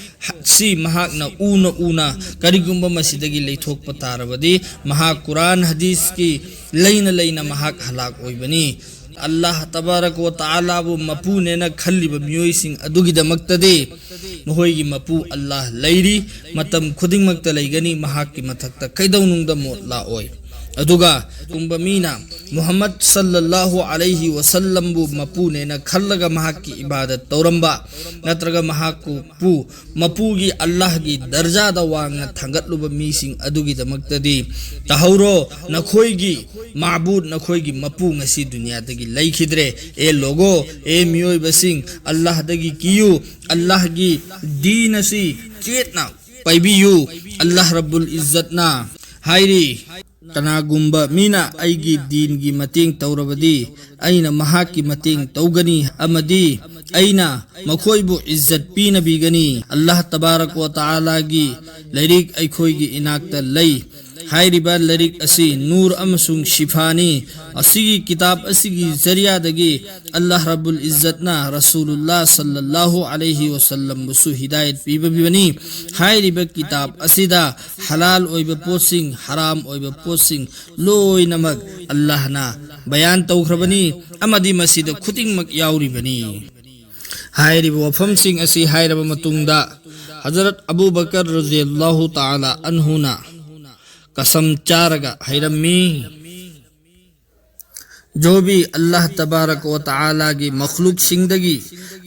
ꯁꯤ ꯃꯍꯥꯛꯅ ꯎꯅ ꯎꯅ ꯀꯔꯤꯒꯨꯝꯕ ꯃꯁꯤꯗꯒꯤ ꯂꯩꯊꯣꯛꯄ ꯇꯥꯔꯕꯗꯤ ꯃꯍꯥꯛ ꯀꯨꯔꯥꯟ ꯍꯗꯤꯁꯀꯤ ꯂꯩꯅ ꯂꯩꯅ ꯃꯍꯥꯛ ꯍꯂꯥꯛ ꯑꯣꯏꯕꯅꯤ꯫ ꯑꯜꯂꯥꯍ ꯇꯕꯥꯔꯛ ꯋ ꯇꯥꯂꯥꯕꯨ ꯃꯄꯨꯅꯦꯅ ꯈꯜꯂꯤꯕ ꯃꯤꯑꯣꯏꯁꯤꯡ ꯑꯗꯨꯒꯤꯗꯃꯛꯇꯗꯤ ꯃꯈꯣꯏꯒꯤ ꯃꯄꯨ ꯑꯜꯂꯥꯍ ꯂꯩꯔꯤ, ꯃꯇꯝ ꯈꯨꯗꯤꯡꯃꯛꯇ ꯂꯩꯒꯅꯤ, ꯃꯍꯥꯛꯀꯤ ꯃꯊꯛꯇ ꯀꯩꯗꯧꯅꯨꯡꯗ ꯃꯣꯠ ꯂꯥꯛꯑꯣꯏ꯫ ꯑꯗꯨꯒ ꯀꯅꯥꯒꯨꯝꯕ ꯃꯤꯅ ꯃꯨꯍꯝꯃꯗ ꯁꯜꯂꯜꯂꯥꯍꯨ ꯑꯂꯩꯍꯤ ꯋꯁꯜꯂꯝꯕꯨ ꯃꯄꯨꯅꯦꯅ ꯈꯜꯂꯒ ꯃꯍꯥꯛꯀꯤ ꯏꯕꯥꯗꯠ ꯇꯧꯔꯝꯕ, ꯅꯠꯇ꯭ꯔꯒ ꯃꯍꯥꯛꯄꯨ ꯃꯄꯨꯒꯤ ꯑꯜꯂꯥꯍꯒꯤ ꯗꯔꯖꯥꯗ ꯋꯥꯡꯅ ꯊꯥꯡꯒꯠꯂꯨꯕ ꯃꯤꯁꯤꯡ ꯑꯗꯨꯒꯤꯗꯃꯛꯇꯗꯤ, ꯇꯥꯍꯧꯔꯣ, ꯅꯈꯣꯏꯒꯤ ꯃꯥꯕꯨꯗ, ꯅꯈꯣꯏꯒꯤ ꯃꯄꯨ ꯉꯁꯤ ꯗꯨꯅꯤꯌꯥꯗꯒꯤ ꯂꯩꯈꯤꯗ꯭ꯔꯦ꯫ ꯑꯦ ꯂꯣꯒꯣ, ꯑꯦ ꯃꯤꯑꯣꯏꯕꯁꯤꯡ, ꯑꯜꯂꯥꯍꯗꯒꯤ ꯀꯤꯌꯨ, ꯑꯜꯂꯥꯍꯒꯤ ꯗꯤꯟ ꯑꯁꯤ ꯆꯦꯠꯅ ꯄꯥꯏꯕꯤꯌꯨ꯫ ꯑꯜꯂꯥꯍ ꯔꯕꯨꯜ ꯏꯖꯠꯅ ꯍꯥꯏꯔꯤ, "ꯀꯅꯥꯒꯨꯝꯕ ꯃꯤꯅ ꯑꯩꯒꯤ ꯗꯤꯟꯒꯤ ꯃꯇꯦꯡ ꯇꯧꯔꯕꯗꯤ, ꯑꯩꯅ ꯃꯍꯥꯛꯀꯤ ꯃꯇꯦꯡ ꯇꯧꯒꯅꯤ ꯑꯃꯗꯤ ꯑꯩꯅ ꯃꯈꯣꯏꯕꯨ ꯏꯖꯠ ꯄꯤꯅꯕꯤꯒꯅꯤ꯫" ꯑꯜꯂꯥꯍ ꯇꯕꯥꯔꯛ ꯋ ꯇꯥꯂꯥꯒꯤ ꯂꯥꯏꯔꯤꯛ ꯑꯩꯈꯣꯏꯒꯤ ꯏꯅꯥꯛꯇ ꯂꯩ꯫ ꯍꯥꯏꯔꯤꯕ ꯂꯥꯏꯔꯤꯛ ꯑꯁꯤ ꯅꯨꯔ ꯑꯃꯁꯨꯡ ꯁꯤꯐꯥꯅꯤ꯫ ꯑꯁꯤꯒꯤ ꯀꯤꯇꯥꯕ ꯑꯁꯤꯒꯤ ꯖꯔꯤꯌꯥꯗꯒꯤ ꯑꯜꯂꯥꯍ ꯔꯕꯨꯜ ꯏꯖꯠꯅ ꯔꯁꯨꯂꯨꯜꯂꯥꯍ ꯁꯜꯂꯜꯂꯥꯍꯨ ꯑꯂꯩꯍꯤ ꯋꯁꯜꯂꯝꯕꯨꯁꯨ ꯍꯤꯗꯥꯌꯠ ꯄꯤꯕꯤꯕꯅꯤ꯫ ꯍꯥꯏꯔꯤꯕ ꯀꯤꯇꯥꯕ ꯑꯁꯤꯗ ꯍꯂꯥꯜ ꯑꯣꯏꯕ ꯄꯣꯠꯁꯤꯡ, ꯍꯔꯥꯝ ꯑꯣꯏꯕ ꯄꯣꯠꯁꯤꯡ ꯂꯣꯏꯅꯃꯛ ꯑꯜꯂꯥꯍꯅ ꯕꯌꯥꯟ ꯇꯧꯈ꯭ꯔꯕꯅꯤ ꯑꯃꯗꯤ ꯃꯁꯤꯗ ꯈꯨꯗꯤꯡꯃꯛ ꯌꯥꯎꯔꯤꯕꯅꯤ꯫ ꯍꯥꯏꯔꯤꯕ ꯋꯥꯐꯝꯁꯤꯡ ꯑꯁꯤ ꯍꯥꯏꯔꯕ ꯃꯇꯨꯡꯗ, ꯍꯖꯔꯠ ꯑꯕꯨ ꯕꯀꯔ ꯔꯖꯤꯌꯜꯂꯥꯍꯨ ꯇꯥꯂꯥ ꯑꯟꯍꯨꯅ ꯀꯁꯝ ꯆꯥꯔꯒ ꯍꯥꯏꯔꯝꯃꯤ, "ꯖꯣꯕꯤ ꯑꯜꯂꯥꯍ ꯇꯕꯥꯔꯛ ꯋ ꯇꯥꯂꯥꯒꯤ ꯃꯈꯂꯨꯛꯁꯤꯡꯗꯒꯤ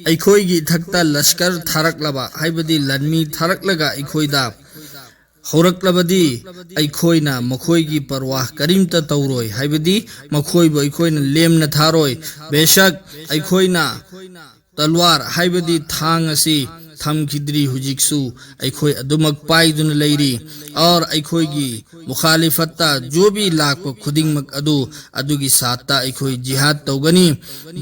ꯑꯩꯈꯣꯏꯒꯤ ꯏꯊꯛꯇ ꯂꯁꯀꯔ ꯊꯥꯔꯛꯂꯕ, ꯍꯥꯏꯕꯗꯤ ꯂꯥꯟꯃꯤ ꯊꯥꯔꯛꯂꯒ ꯑꯩꯈꯣꯏꯗ ꯍꯧꯔꯛꯂꯕꯗꯤ, ꯑꯩꯈꯣꯏꯅ ꯃꯈꯣꯏꯒꯤ ꯄꯔꯋꯥꯍ ꯀꯔꯤꯝꯇ ꯇꯧꯔꯣꯏ, ꯍꯥꯏꯕꯗꯤ ꯃꯈꯣꯏꯕꯨ ꯑꯩꯈꯣꯏꯅ ꯂꯦꯝꯅ ꯊꯥꯔꯣꯏ꯫ ꯕꯦꯁꯛ ꯑꯩꯈꯣꯏꯅ ꯇꯜꯋꯥꯔ, ꯍꯥꯏꯕꯗꯤ ꯊꯥꯡ ꯑꯁꯤ ꯊꯝꯈꯤꯗ꯭ꯔꯤ, ꯍꯧꯖꯤꯛꯁꯨ ꯑꯩꯈꯣꯏ ꯑꯗꯨꯃꯛ ꯄꯥꯏꯗꯨꯅ ꯂꯩꯔꯤ꯫ ꯑꯣꯔ ꯑꯩꯈꯣꯏꯒꯤ ꯃꯨꯈꯥꯂꯤꯐꯠꯇ ꯖꯣꯕꯤ ꯂꯥꯛꯄ ꯈꯨꯗꯤꯡꯃꯛ ꯑꯗꯨ, ꯑꯗꯨꯒꯤ ꯁꯥꯠꯇ ꯑꯩꯈꯣꯏ ꯖꯤꯍꯥꯗ ꯇꯧꯒꯅꯤ꯫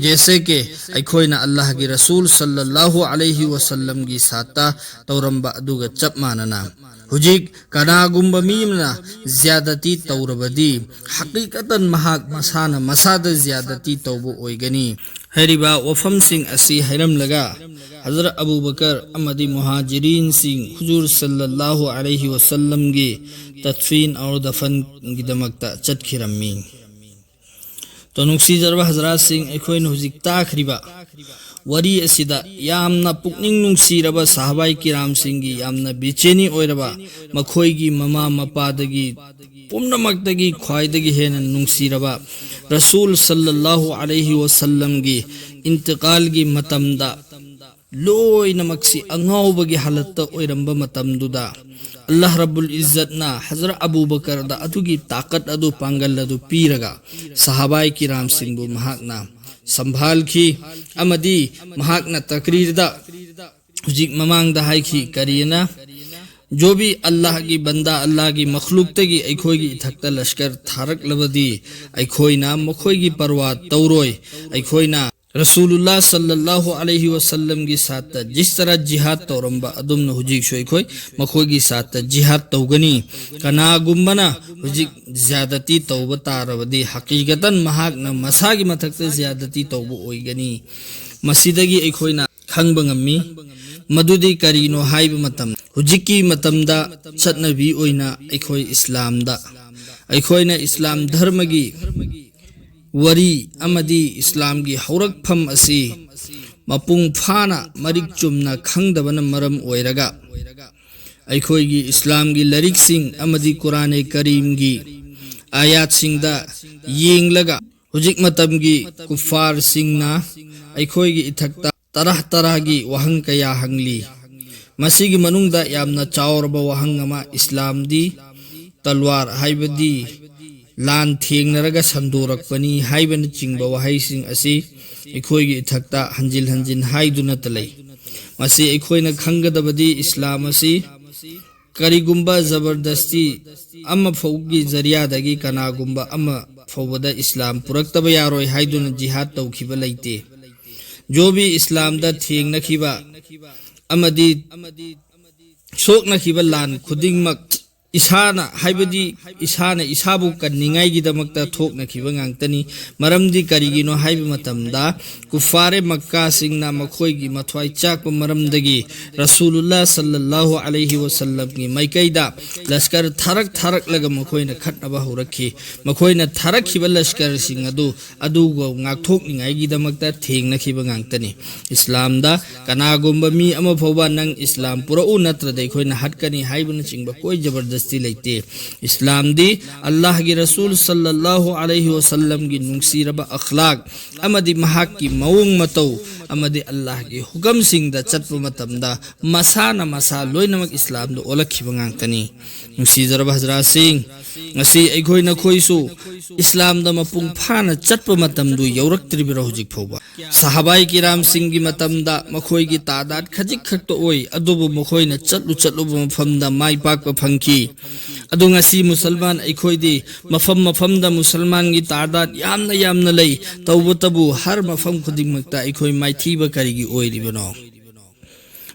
ꯖꯦꯁꯦ ꯀꯦ ꯑꯩꯈꯣꯏꯅ ꯑꯜꯂꯥꯍꯒꯤ ꯔꯁꯨꯜ ꯁꯜꯂꯜꯂꯥꯍꯨ ꯑꯂꯩꯍꯤ ꯋꯁꯜꯂꯝꯒꯤ ꯁꯥꯠꯇ ꯇꯧꯔꯝꯕ ꯑꯗꯨꯒ ꯆꯞ ꯃꯥꯟꯅꯅ꯫ ꯍꯧꯖꯤꯛ ꯀꯅꯥꯒꯨꯝꯕ ꯃꯤ ꯑꯃꯅ ꯖ꯭ꯌꯥꯗꯇꯤ ꯇꯧꯔꯕꯗꯤ, ꯍꯀꯤꯀꯇꯟ ꯃꯍꯥꯛ ꯃꯁꯥꯅ ꯃꯁꯥꯗ ꯖ꯭ꯌꯥꯗꯇꯤ ꯇꯧꯕ ꯑꯣꯏꯒꯅꯤ꯫" ꯍꯥꯏꯔꯤꯕ ꯋꯥꯐꯝꯁꯤꯡ ꯑꯁꯤ ꯍꯥꯏꯔꯝꯂꯒ, ꯍꯖꯔꯠ ꯑꯕꯨ ꯕꯀꯔ ꯑꯃꯗꯤ ꯃꯨꯍꯥꯖꯤꯔꯤꯟꯁꯤꯡ ꯍꯨꯖꯨꯔ ꯁꯜꯂꯜꯂꯥꯍꯨ ꯑꯂꯩꯍꯤ ꯋꯁꯜꯂꯝꯒꯤ ꯇꯗꯐꯤꯟ ꯑꯣꯔ ꯗꯐꯟꯒꯤꯗꯃꯛꯇ ꯆꯠꯈꯤꯔꯝꯃꯤ꯫ ꯅꯨꯡꯁꯤꯖꯔꯕ ꯍꯖꯔꯥꯠꯁꯤꯡ, ꯑꯩꯈꯣꯏꯅ ꯍꯧꯖꯤꯛ ꯇꯥꯈ꯭ꯔꯤꯕ ꯋꯥꯔꯤ ꯑꯁꯤꯗ ꯌꯥꯝꯅ ꯄꯨꯛꯅꯤꯡ ꯅꯨꯡꯁꯤꯔꯕ ꯁꯍꯥꯕꯥꯏ ꯀꯤꯔꯥꯝꯁꯤꯡꯒꯤ ꯌꯥꯝꯅ ꯕꯦꯆꯦꯅꯤ ꯑꯣꯏꯔꯕ, ꯃꯈꯣꯏꯒꯤ ꯃꯃꯥ ꯃꯄꯥꯗꯒꯤ ꯄꯨꯝꯅꯃꯛꯇꯒꯤ ꯈ꯭ꯋꯥꯏꯗꯒꯤ ꯍꯦꯟꯅ ꯅꯨꯡꯁꯤꯔꯕ ꯔꯁꯨꯜ ꯁꯜꯂꯜꯂꯥꯍꯨ ꯑꯂꯩꯍꯤ ꯋꯁꯜꯂꯝꯒꯤ ꯏꯟꯇꯤꯀꯥꯜꯒꯤ ꯃꯇꯝꯗ ꯂꯣꯏꯅꯃꯛꯁꯤ ꯑꯉꯥꯎꯕꯒꯤ ꯍꯥꯂꯠꯇ ꯑꯣꯏꯔꯝꯕ ꯃꯇꯝꯗꯨꯗ, ꯑꯜꯂꯥꯍ ꯔꯕꯨꯜ ꯏꯖꯠꯅ ꯍꯖꯔꯠ ꯑꯕꯨ ꯕꯀꯔꯗ ꯑꯗꯨꯒꯤ ꯇꯥꯀꯠ ꯑꯗꯨ, ꯄꯥꯡꯒꯜ ꯑꯗꯨ ꯄꯤꯔꯒ, ꯁꯍꯥꯕꯥꯏ ꯀꯤꯔꯥꯝꯁꯤꯡꯕꯨ ꯃꯍꯥꯛꯅ ꯁꯝꯚꯥꯜꯈꯤ꯫ ꯑꯃꯗꯤ ꯃꯍꯥꯛꯅ ꯇꯛꯔꯤꯔꯗ ꯍꯧꯖꯤꯛ ꯃꯃꯥꯡꯗ ꯍꯥꯏꯈꯤ, ꯀꯔꯤꯅ? ꯖꯣꯕꯤ ꯑꯜꯂꯥꯍꯒꯤ ꯕꯟꯗꯥ, ꯑꯜꯂꯥꯍꯒꯤ ꯃꯈꯂꯨꯛꯇꯒꯤ ꯑꯩꯈꯣꯏꯒꯤ ꯏꯊꯛꯇ ꯂꯁꯀꯔ ꯊꯥꯔꯛꯂꯕꯗꯤ, ꯑꯩꯈꯣꯏꯅ ꯃꯈꯣꯏꯒꯤ ꯄꯔꯋꯥ ꯇꯧꯔꯣꯏ꯫ ꯑꯩꯈꯣꯏꯅ ꯔꯁꯨꯂꯨꯜꯂꯥꯍ ꯁꯜꯂꯜꯂꯥꯍꯨ ꯑꯂꯩꯍꯤ ꯋꯁꯜꯂꯝꯒꯤ ꯁꯥꯠꯇ ꯖꯤꯁ ꯇꯔꯥ ꯖꯤꯍꯥꯗ ꯇꯧꯔꯝꯕ ꯑꯗꯨꯝꯅ ꯍꯧꯖꯤꯛꯁꯨ ꯑꯩꯈꯣꯏ ꯃꯈꯣꯏꯒꯤ ꯁꯥꯠꯇ ꯖꯤꯍꯥꯗ ꯇꯧꯒꯅꯤ꯫ ꯀꯅꯥꯒꯨꯝꯕꯅ ꯍꯧꯖꯤꯛ ꯖ꯭ꯌꯥꯗꯇꯤ ꯇꯧꯕ ꯇꯥꯔꯕꯗꯤ, ꯍꯀꯤꯀꯇꯟ ꯃꯍꯥꯛꯅ ꯃꯁꯥꯒꯤ ꯃꯊꯛꯇ ꯖ꯭ꯌꯥꯗꯇꯤ ꯇꯧꯕ ꯑꯣꯏꯒꯅꯤ꯫ ꯃꯁꯤꯗꯒꯤ ꯑꯩꯈꯣꯏꯅ ꯈꯪꯕ ꯉꯝꯃꯤ꯫ ꯃꯗꯨꯗꯤ ꯀꯔꯤꯅꯣ ꯍꯥꯏꯕ ꯃꯇꯝ, ꯍꯧꯖꯤꯛꯀꯤ ꯃꯇꯝꯗ ꯆꯠꯅꯕꯤ ꯑꯣꯏꯅ ꯑꯩꯈꯣꯏ ꯏꯁꯂꯥꯝꯗ, ꯑꯩꯈꯣꯏꯅ ꯏꯁꯂꯥꯝ ꯙꯔꯃꯒꯤ ꯋꯥꯔꯤ ꯑꯃꯗꯤ ꯏꯁꯂꯥꯝꯒꯤ ꯍꯧꯔꯛꯐꯝ ꯑꯁꯤ ꯃꯄꯨꯡ ꯐꯥꯅ ꯃꯔꯤꯛ ꯆꯨꯝꯅ ꯈꯪꯗꯕꯅ ꯃꯔꯝ ꯑꯣꯏꯔꯒ, ꯑꯩꯈꯣꯏꯒꯤ ꯏꯁꯂꯥꯝꯒꯤ ꯂꯥꯏꯔꯤꯛꯁꯤꯡ ꯑꯃꯗꯤ ꯀꯨꯔꯥꯅꯦ ꯀꯔꯤꯝꯒꯤ ꯑꯥꯌꯥꯠꯁꯤꯡꯗ ꯌꯦꯡꯂꯒ, ꯍꯧꯖꯤꯛ ꯃꯇꯝꯒꯤ ꯀꯨꯐꯥꯔꯁꯤꯡꯅ ꯑꯩꯈꯣꯏꯒꯤ ꯏꯊꯛꯇ ꯇꯔꯥ ꯇꯔꯥꯒꯤ ꯋꯥꯍꯪ ꯀꯌꯥ ꯍꯪꯂꯤ꯫ ꯃꯁꯤꯒꯤ ꯃꯅꯨꯡꯗ ꯌꯥꯝꯅ ꯆꯥꯎꯔꯕ ꯋꯥꯍꯪ ꯑꯃ, ꯏꯁꯂꯥꯝꯗꯤ ꯇꯜꯋꯥꯔ, ꯍꯥꯏꯕꯗꯤ ꯂꯥꯟ ꯊꯦꯡꯅꯔꯒ ꯁꯟꯗꯣꯔꯛꯄꯅꯤ ꯍꯥꯏꯕꯅꯆꯤꯡꯕ ꯋꯥꯍꯩꯁꯤꯡ ꯑꯁꯤ ꯑꯩꯈꯣꯏꯒꯤ ꯏꯊꯛꯇ ꯍꯟꯖꯤꯟ ꯍꯟꯖꯤꯟ ꯍꯥꯏꯗꯨꯅꯇ ꯂꯩ꯫ ꯃꯁꯤ ꯑꯩꯈꯣꯏꯅ ꯈꯪꯒꯗꯕꯗꯤ, ꯏꯁꯂꯥꯝ ꯑꯁꯤ ꯀꯔꯤꯒꯨꯝꯕ ꯖꯕꯔꯗꯁꯇꯤ ꯑꯃ ꯐꯥꯎꯒꯤ ꯖꯔꯤꯌꯥꯗꯒꯤ ꯀꯅꯥꯒꯨꯝꯕ ꯑꯃ ꯐꯥꯎꯕꯗ ꯏꯁꯂꯥꯝ ꯄꯨꯔꯛꯇꯕ ꯌꯥꯔꯣꯏ ꯍꯥꯏꯗꯨꯅ ꯖꯤꯍꯥꯗ ꯇꯧꯈꯤꯕ ꯂꯩꯇꯦ꯫ ꯖꯣꯕꯤ ꯏꯁꯂꯥꯝꯗ ꯊꯦꯡꯅꯈꯤꯕ ꯑꯃꯗꯤ ꯁꯣꯛꯅꯈꯤꯕ ꯂꯥꯟ ꯈꯨꯗꯤꯡꯃꯛ ꯏꯁꯥꯅ, ꯍꯥꯏꯕꯗꯤ ꯏꯁꯥꯅ ꯏꯁꯥꯕꯨ ꯀꯟꯅꯤꯡꯉꯥꯏꯒꯤꯗꯃꯛꯇ ꯊꯣꯛꯅꯈꯤꯕ ꯉꯥꯛꯇꯅꯤ꯫ ꯃꯔꯝꯗꯤ ꯀꯔꯤꯒꯤꯅꯣ ꯍꯥꯏꯕ ꯃꯇꯝꯗ, ꯀꯨꯐꯥꯔꯦ ꯃꯛꯀꯥꯁꯤꯡꯅ ꯃꯈꯣꯏꯒꯤ ꯃꯊ꯭ꯋꯥꯏ ꯆꯥꯛꯄ ꯃꯔꯝꯗꯒꯤ ꯔꯁꯨꯂꯨꯜꯂꯥ ꯁꯜꯂꯜꯂꯥꯍꯨ ꯑꯂꯩꯍꯤ ꯋꯁꯜꯂꯝꯒꯤ ꯃꯥꯏꯀꯩꯗ ꯂꯁꯀꯔ ꯊꯥꯔꯛ ꯊꯥꯔꯛꯂꯒ ꯃꯈꯣꯏꯅ ꯈꯠꯅꯕ ꯍꯧꯔꯛꯈꯤ꯫ ꯃꯈꯣꯏꯅ ꯊꯥꯔꯛꯈꯤꯕ ꯂꯁꯀꯔꯁꯤꯡ ꯑꯗꯨ ꯑꯗꯨꯒ ꯉꯥꯛꯊꯣꯛꯅꯤꯡꯉꯥꯏꯒꯤꯗꯃꯛꯇ ꯊꯦꯡꯅꯈꯤꯕ ꯉꯥꯛꯇꯅꯤ꯫ ꯏꯁꯂꯥꯝꯗ ꯀꯅꯥꯒꯨꯝꯕ ꯃꯤ ꯑꯃ ꯐꯥꯎꯕ "ꯅꯪ ꯏꯁꯂꯥꯝ ꯄꯨꯔꯛꯎ, ꯅꯠꯇ꯭ꯔꯗꯤ ꯑꯩꯈꯣꯏꯅ ꯍꯥꯠꯀꯅꯤ" ꯍꯥꯏꯕꯅꯆꯤꯡꯕ ꯀꯣꯏ ꯖꯕꯔꯗꯁꯇꯤ ꯂꯩꯇꯦ꯫ ꯏꯁꯂꯥꯝꯗꯤ ꯑꯜꯂꯥꯍꯒꯤ ꯔꯁꯨꯜ ꯁꯜꯂꯜꯂꯥꯍꯨ ꯑꯂꯩꯍꯤ ꯋꯁꯜꯂꯝꯒꯤ ꯅꯨꯡꯁꯤꯔꯕ ꯑꯈ꯭ꯂꯥꯛ ꯑꯃꯗꯤ ꯃꯍꯥꯛꯀꯤ ꯃꯑꯣꯡ ꯃꯇꯧ ꯑꯃꯗꯤ ꯑꯜꯂꯥꯍꯒꯤ ꯍꯨꯀꯝꯁꯤꯡꯗ ꯆꯠꯄ ꯃꯇꯝꯗ ꯃꯁꯥꯅ ꯃꯁꯥ ꯂꯣꯏꯅꯃꯛ ꯏꯁꯂꯥꯝꯗ ꯑꯣꯜꯂꯛꯈꯤꯕ ꯉꯥꯛꯇꯅꯤ꯫ ꯅꯨꯡꯁꯤꯖꯔꯕ ꯍꯖꯔꯥꯠꯁꯤꯡ, ꯉꯁꯤ ꯑꯩꯈꯣꯏ ꯅꯈꯣꯏꯁꯨ ꯏꯁꯂꯥꯝꯗ ꯃꯄꯨꯡ ꯐꯥꯅ ꯆꯠꯄ ꯃꯇꯝꯗꯨ ꯌꯧꯔꯛꯇ꯭ꯔꯤꯕ꯭ꯔꯥ ꯍꯧꯖꯤꯛ ꯐꯥꯎꯕ? ꯁꯍꯥꯕꯥꯏ ꯀꯤꯔꯥꯝꯁꯤꯡꯒꯤ ꯃꯇꯝꯗ ꯃꯈꯣꯏꯒꯤ ꯇꯥꯗꯥꯠ ꯈꯖꯤꯛ ꯈꯛꯇ ꯑꯣꯏ, ꯑꯗꯨꯕꯨ ꯃꯈꯣꯏꯅ ꯆꯠꯂꯨ ꯆꯠꯂꯨꯕ ꯃꯐꯝꯗ ꯃꯥꯏ ꯄꯥꯛꯄ ꯐꯪꯈꯤ꯫ ꯑꯗꯨ ꯉꯁꯤ ꯃꯨꯁꯜꯃꯥꯟ ꯑꯩꯈꯣꯏꯗꯤ ꯃꯐꯝ ꯃꯐꯝꯗ ꯃꯨꯁꯜꯃꯥꯟꯒꯤ ꯇꯥꯗꯥꯠ ꯌꯥꯝꯅ ꯌꯥꯝꯅ ꯂꯩ, ꯇꯧꯕꯇꯕꯨ ꯍꯔ ꯃꯐꯝ ꯈꯨꯗꯤꯡꯃꯛꯇ ꯑꯩꯈꯣꯏ ꯃꯥꯏꯊꯤꯕ ꯀꯔꯤꯒꯤ ꯑꯣꯏꯔꯤꯕꯅꯣ?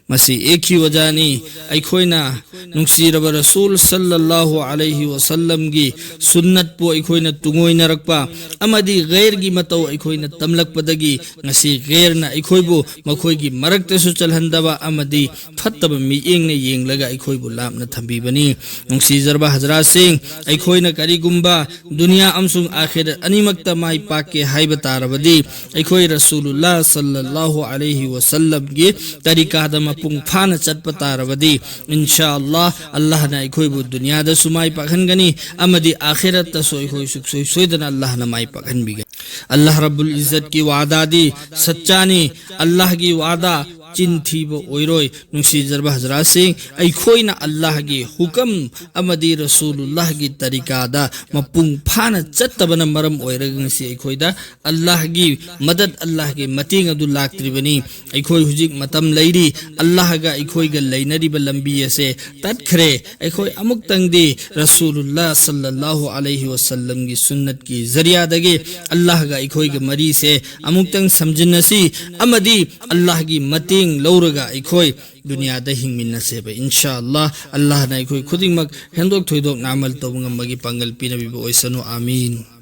ꯃꯁꯤ ꯑꯦꯛꯈꯤ ꯋꯖꯥꯅꯤ꯫ ꯑꯩꯈꯣꯏꯅ ꯅꯨꯡꯁꯤꯔꯕ ꯔꯁꯨꯜ ꯁꯜꯂꯜꯂꯥꯍꯨ ꯑꯂꯩꯍꯤ ꯋꯁꯜꯂꯝꯒꯤ ꯁꯨꯟꯅꯠꯄꯨ ꯑꯩꯈꯣꯏꯅ ꯇꯨꯡꯑꯣꯏꯅꯔꯛꯄ ꯑꯃꯗꯤ ꯒꯩꯔꯒꯤ ꯃꯇꯧ ꯑꯩꯈꯣꯏꯅ ꯇꯝꯂꯛꯄꯗꯒꯤ ꯉꯁꯤ ꯒꯩꯔꯅ ꯑꯩꯈꯣꯏꯕꯨ ꯃꯈꯣꯏꯒꯤ ꯃꯔꯛꯇꯁꯨ ꯆꯜꯍꯟꯗꯕ ꯑꯃꯗꯤ ꯐꯠꯇꯕ ꯃꯤꯠꯌꯦꯡꯅ ꯌꯦꯡꯂꯒ ꯑꯩꯈꯣꯏꯕꯨ ꯂꯥꯞꯅ ꯊꯝꯕꯤꯕꯅꯤ꯫ ꯅꯨꯡꯁꯤꯖꯔꯕ ꯍꯖꯔꯥꯠꯁꯤꯡ, ꯑꯩꯈꯣꯏꯅ ꯀꯔꯤꯒꯨꯝꯕ ꯗꯨꯅꯤꯌꯥ ꯑꯃꯁꯨꯡ ꯑꯥꯈꯤꯔꯠ ꯑꯅꯤꯃꯛꯇ ꯃꯥꯏ ꯄꯥꯛꯀꯦ ꯍꯥꯏꯕ ꯇꯥꯔꯕꯗꯤ, ꯑꯩꯈꯣꯏ ꯔꯁꯨꯂꯨꯜꯂꯥ ꯁꯜꯂꯜꯂꯥꯍꯨ ꯑꯂꯩꯍꯤ ꯋꯁꯜꯂꯝꯒꯤ ꯇꯔꯤꯀꯥꯗ ꯃꯄꯨꯡ ꯐꯥꯅ ꯆꯠꯄ ꯇꯥꯔꯕꯗꯤ, ꯏꯟꯁꯥ ꯑꯜꯂꯥꯍ, ꯑꯜꯂꯥꯍꯅ ꯑꯩꯈꯣꯏꯕꯨ ꯗꯨꯅꯤꯌꯥꯗꯁꯨ ꯃꯥꯏ ꯄꯥꯛꯍꯟꯒꯅꯤ ꯑꯃꯗꯤ ꯑꯥꯈꯤꯔꯠꯇꯁꯨ ꯑꯩꯈꯣꯏ ꯁꯨꯡꯁꯣꯏ ꯁꯣꯏꯗꯅ ꯑꯜꯂꯥꯍꯅ ꯃꯥꯏ ꯄꯥꯛꯍꯟꯕꯤꯒꯅꯤ꯫ ꯑꯜꯂꯥꯍ ꯔꯕꯨꯜ ꯏꯖꯠꯀꯤ ꯋꯥꯗꯥꯗꯤ ꯁꯠꯆꯥꯅꯤ꯫ ꯑꯜꯂꯥꯍꯒꯤ ꯋꯥꯗꯥ ꯆꯤꯟꯊꯤꯕ ꯑꯣꯏꯔꯣꯏ꯫ ꯅꯨꯡꯁꯤꯖꯔꯕ ꯍꯖꯔꯥꯠꯁꯤꯡ, ꯑꯩꯈꯣꯏꯅ ꯑꯜꯂꯥꯍꯒꯤ ꯍꯨꯀꯝ ꯑꯃꯗꯤ ꯔꯁꯨꯂꯨꯜꯂꯥꯍꯒꯤ ꯇꯔꯤꯀꯥꯗ ꯃꯄꯨꯡ ꯐꯥꯅ ꯆꯠꯇꯕꯅ ꯃꯔꯝ ꯑꯣꯏꯔꯒ ꯉꯁꯤ ꯑꯩꯈꯣꯏꯗ ꯑꯜꯂꯥꯍꯒꯤ ꯃꯗꯠ, ꯑꯜꯂꯥꯍꯒꯤ ꯃꯇꯦꯡ ꯑꯗꯨ ꯂꯥꯛꯇ꯭ꯔꯤꯕꯅꯤ꯫ ꯑꯩꯈꯣꯏ ꯍꯧꯖꯤꯛ ꯃꯇꯝ ꯂꯩꯔꯤ, ꯑꯜꯂꯥꯍꯒ ꯑꯩꯈꯣꯏꯒ ꯂꯩꯅꯔꯤꯕ ꯂꯝꯕꯤ ꯑꯁꯦ ꯇꯠꯈ꯭ꯔꯦ꯫ ꯑꯩꯈꯣꯏ ꯑꯃꯨꯛꯇꯪꯗꯤ ꯔꯁꯨꯂꯨꯜꯂꯥ ꯁꯜꯂꯜꯂꯥꯍꯨ ꯑꯂꯩꯍꯤ ꯋꯁꯜꯂꯝꯒꯤ ꯁꯨꯟꯅꯠꯀꯤ ꯖꯔꯤꯌꯥꯗꯒꯤ ꯑꯜꯂꯥꯍꯒ ꯑꯩꯈꯣꯏꯒ ꯃꯔꯤꯁꯦ ꯑꯃꯨꯛꯇꯪ ꯁꯝꯖꯤꯟꯅꯁꯤ ꯑꯃꯗꯤ ꯑꯜꯂꯥꯍꯒꯤ ꯃꯇꯦꯡ ꯂꯧꯔꯒ ꯑꯩꯈꯣꯏ ꯗꯨꯅꯤꯌꯥꯗ ꯍꯤꯡꯃꯤꯟꯅꯁꯦꯕ, ꯏꯟꯁꯥ ꯑꯜꯂꯥꯍ꯫ ꯑꯜꯂꯥꯍꯅ ꯑꯩꯈꯣꯏ ꯈꯨꯗꯤꯡꯃꯛ ꯍꯦꯟꯗꯣꯛ ꯊꯣꯏꯗꯣꯛꯅ ꯑꯃꯜ ꯇꯧꯕ ꯉꯝꯕꯒꯤ ꯄꯥꯡꯒꯜ ꯄꯤꯅꯕꯤꯕ ꯑꯣꯏꯁꯅꯨ꯫ ꯑꯥꯃꯤꯟ꯫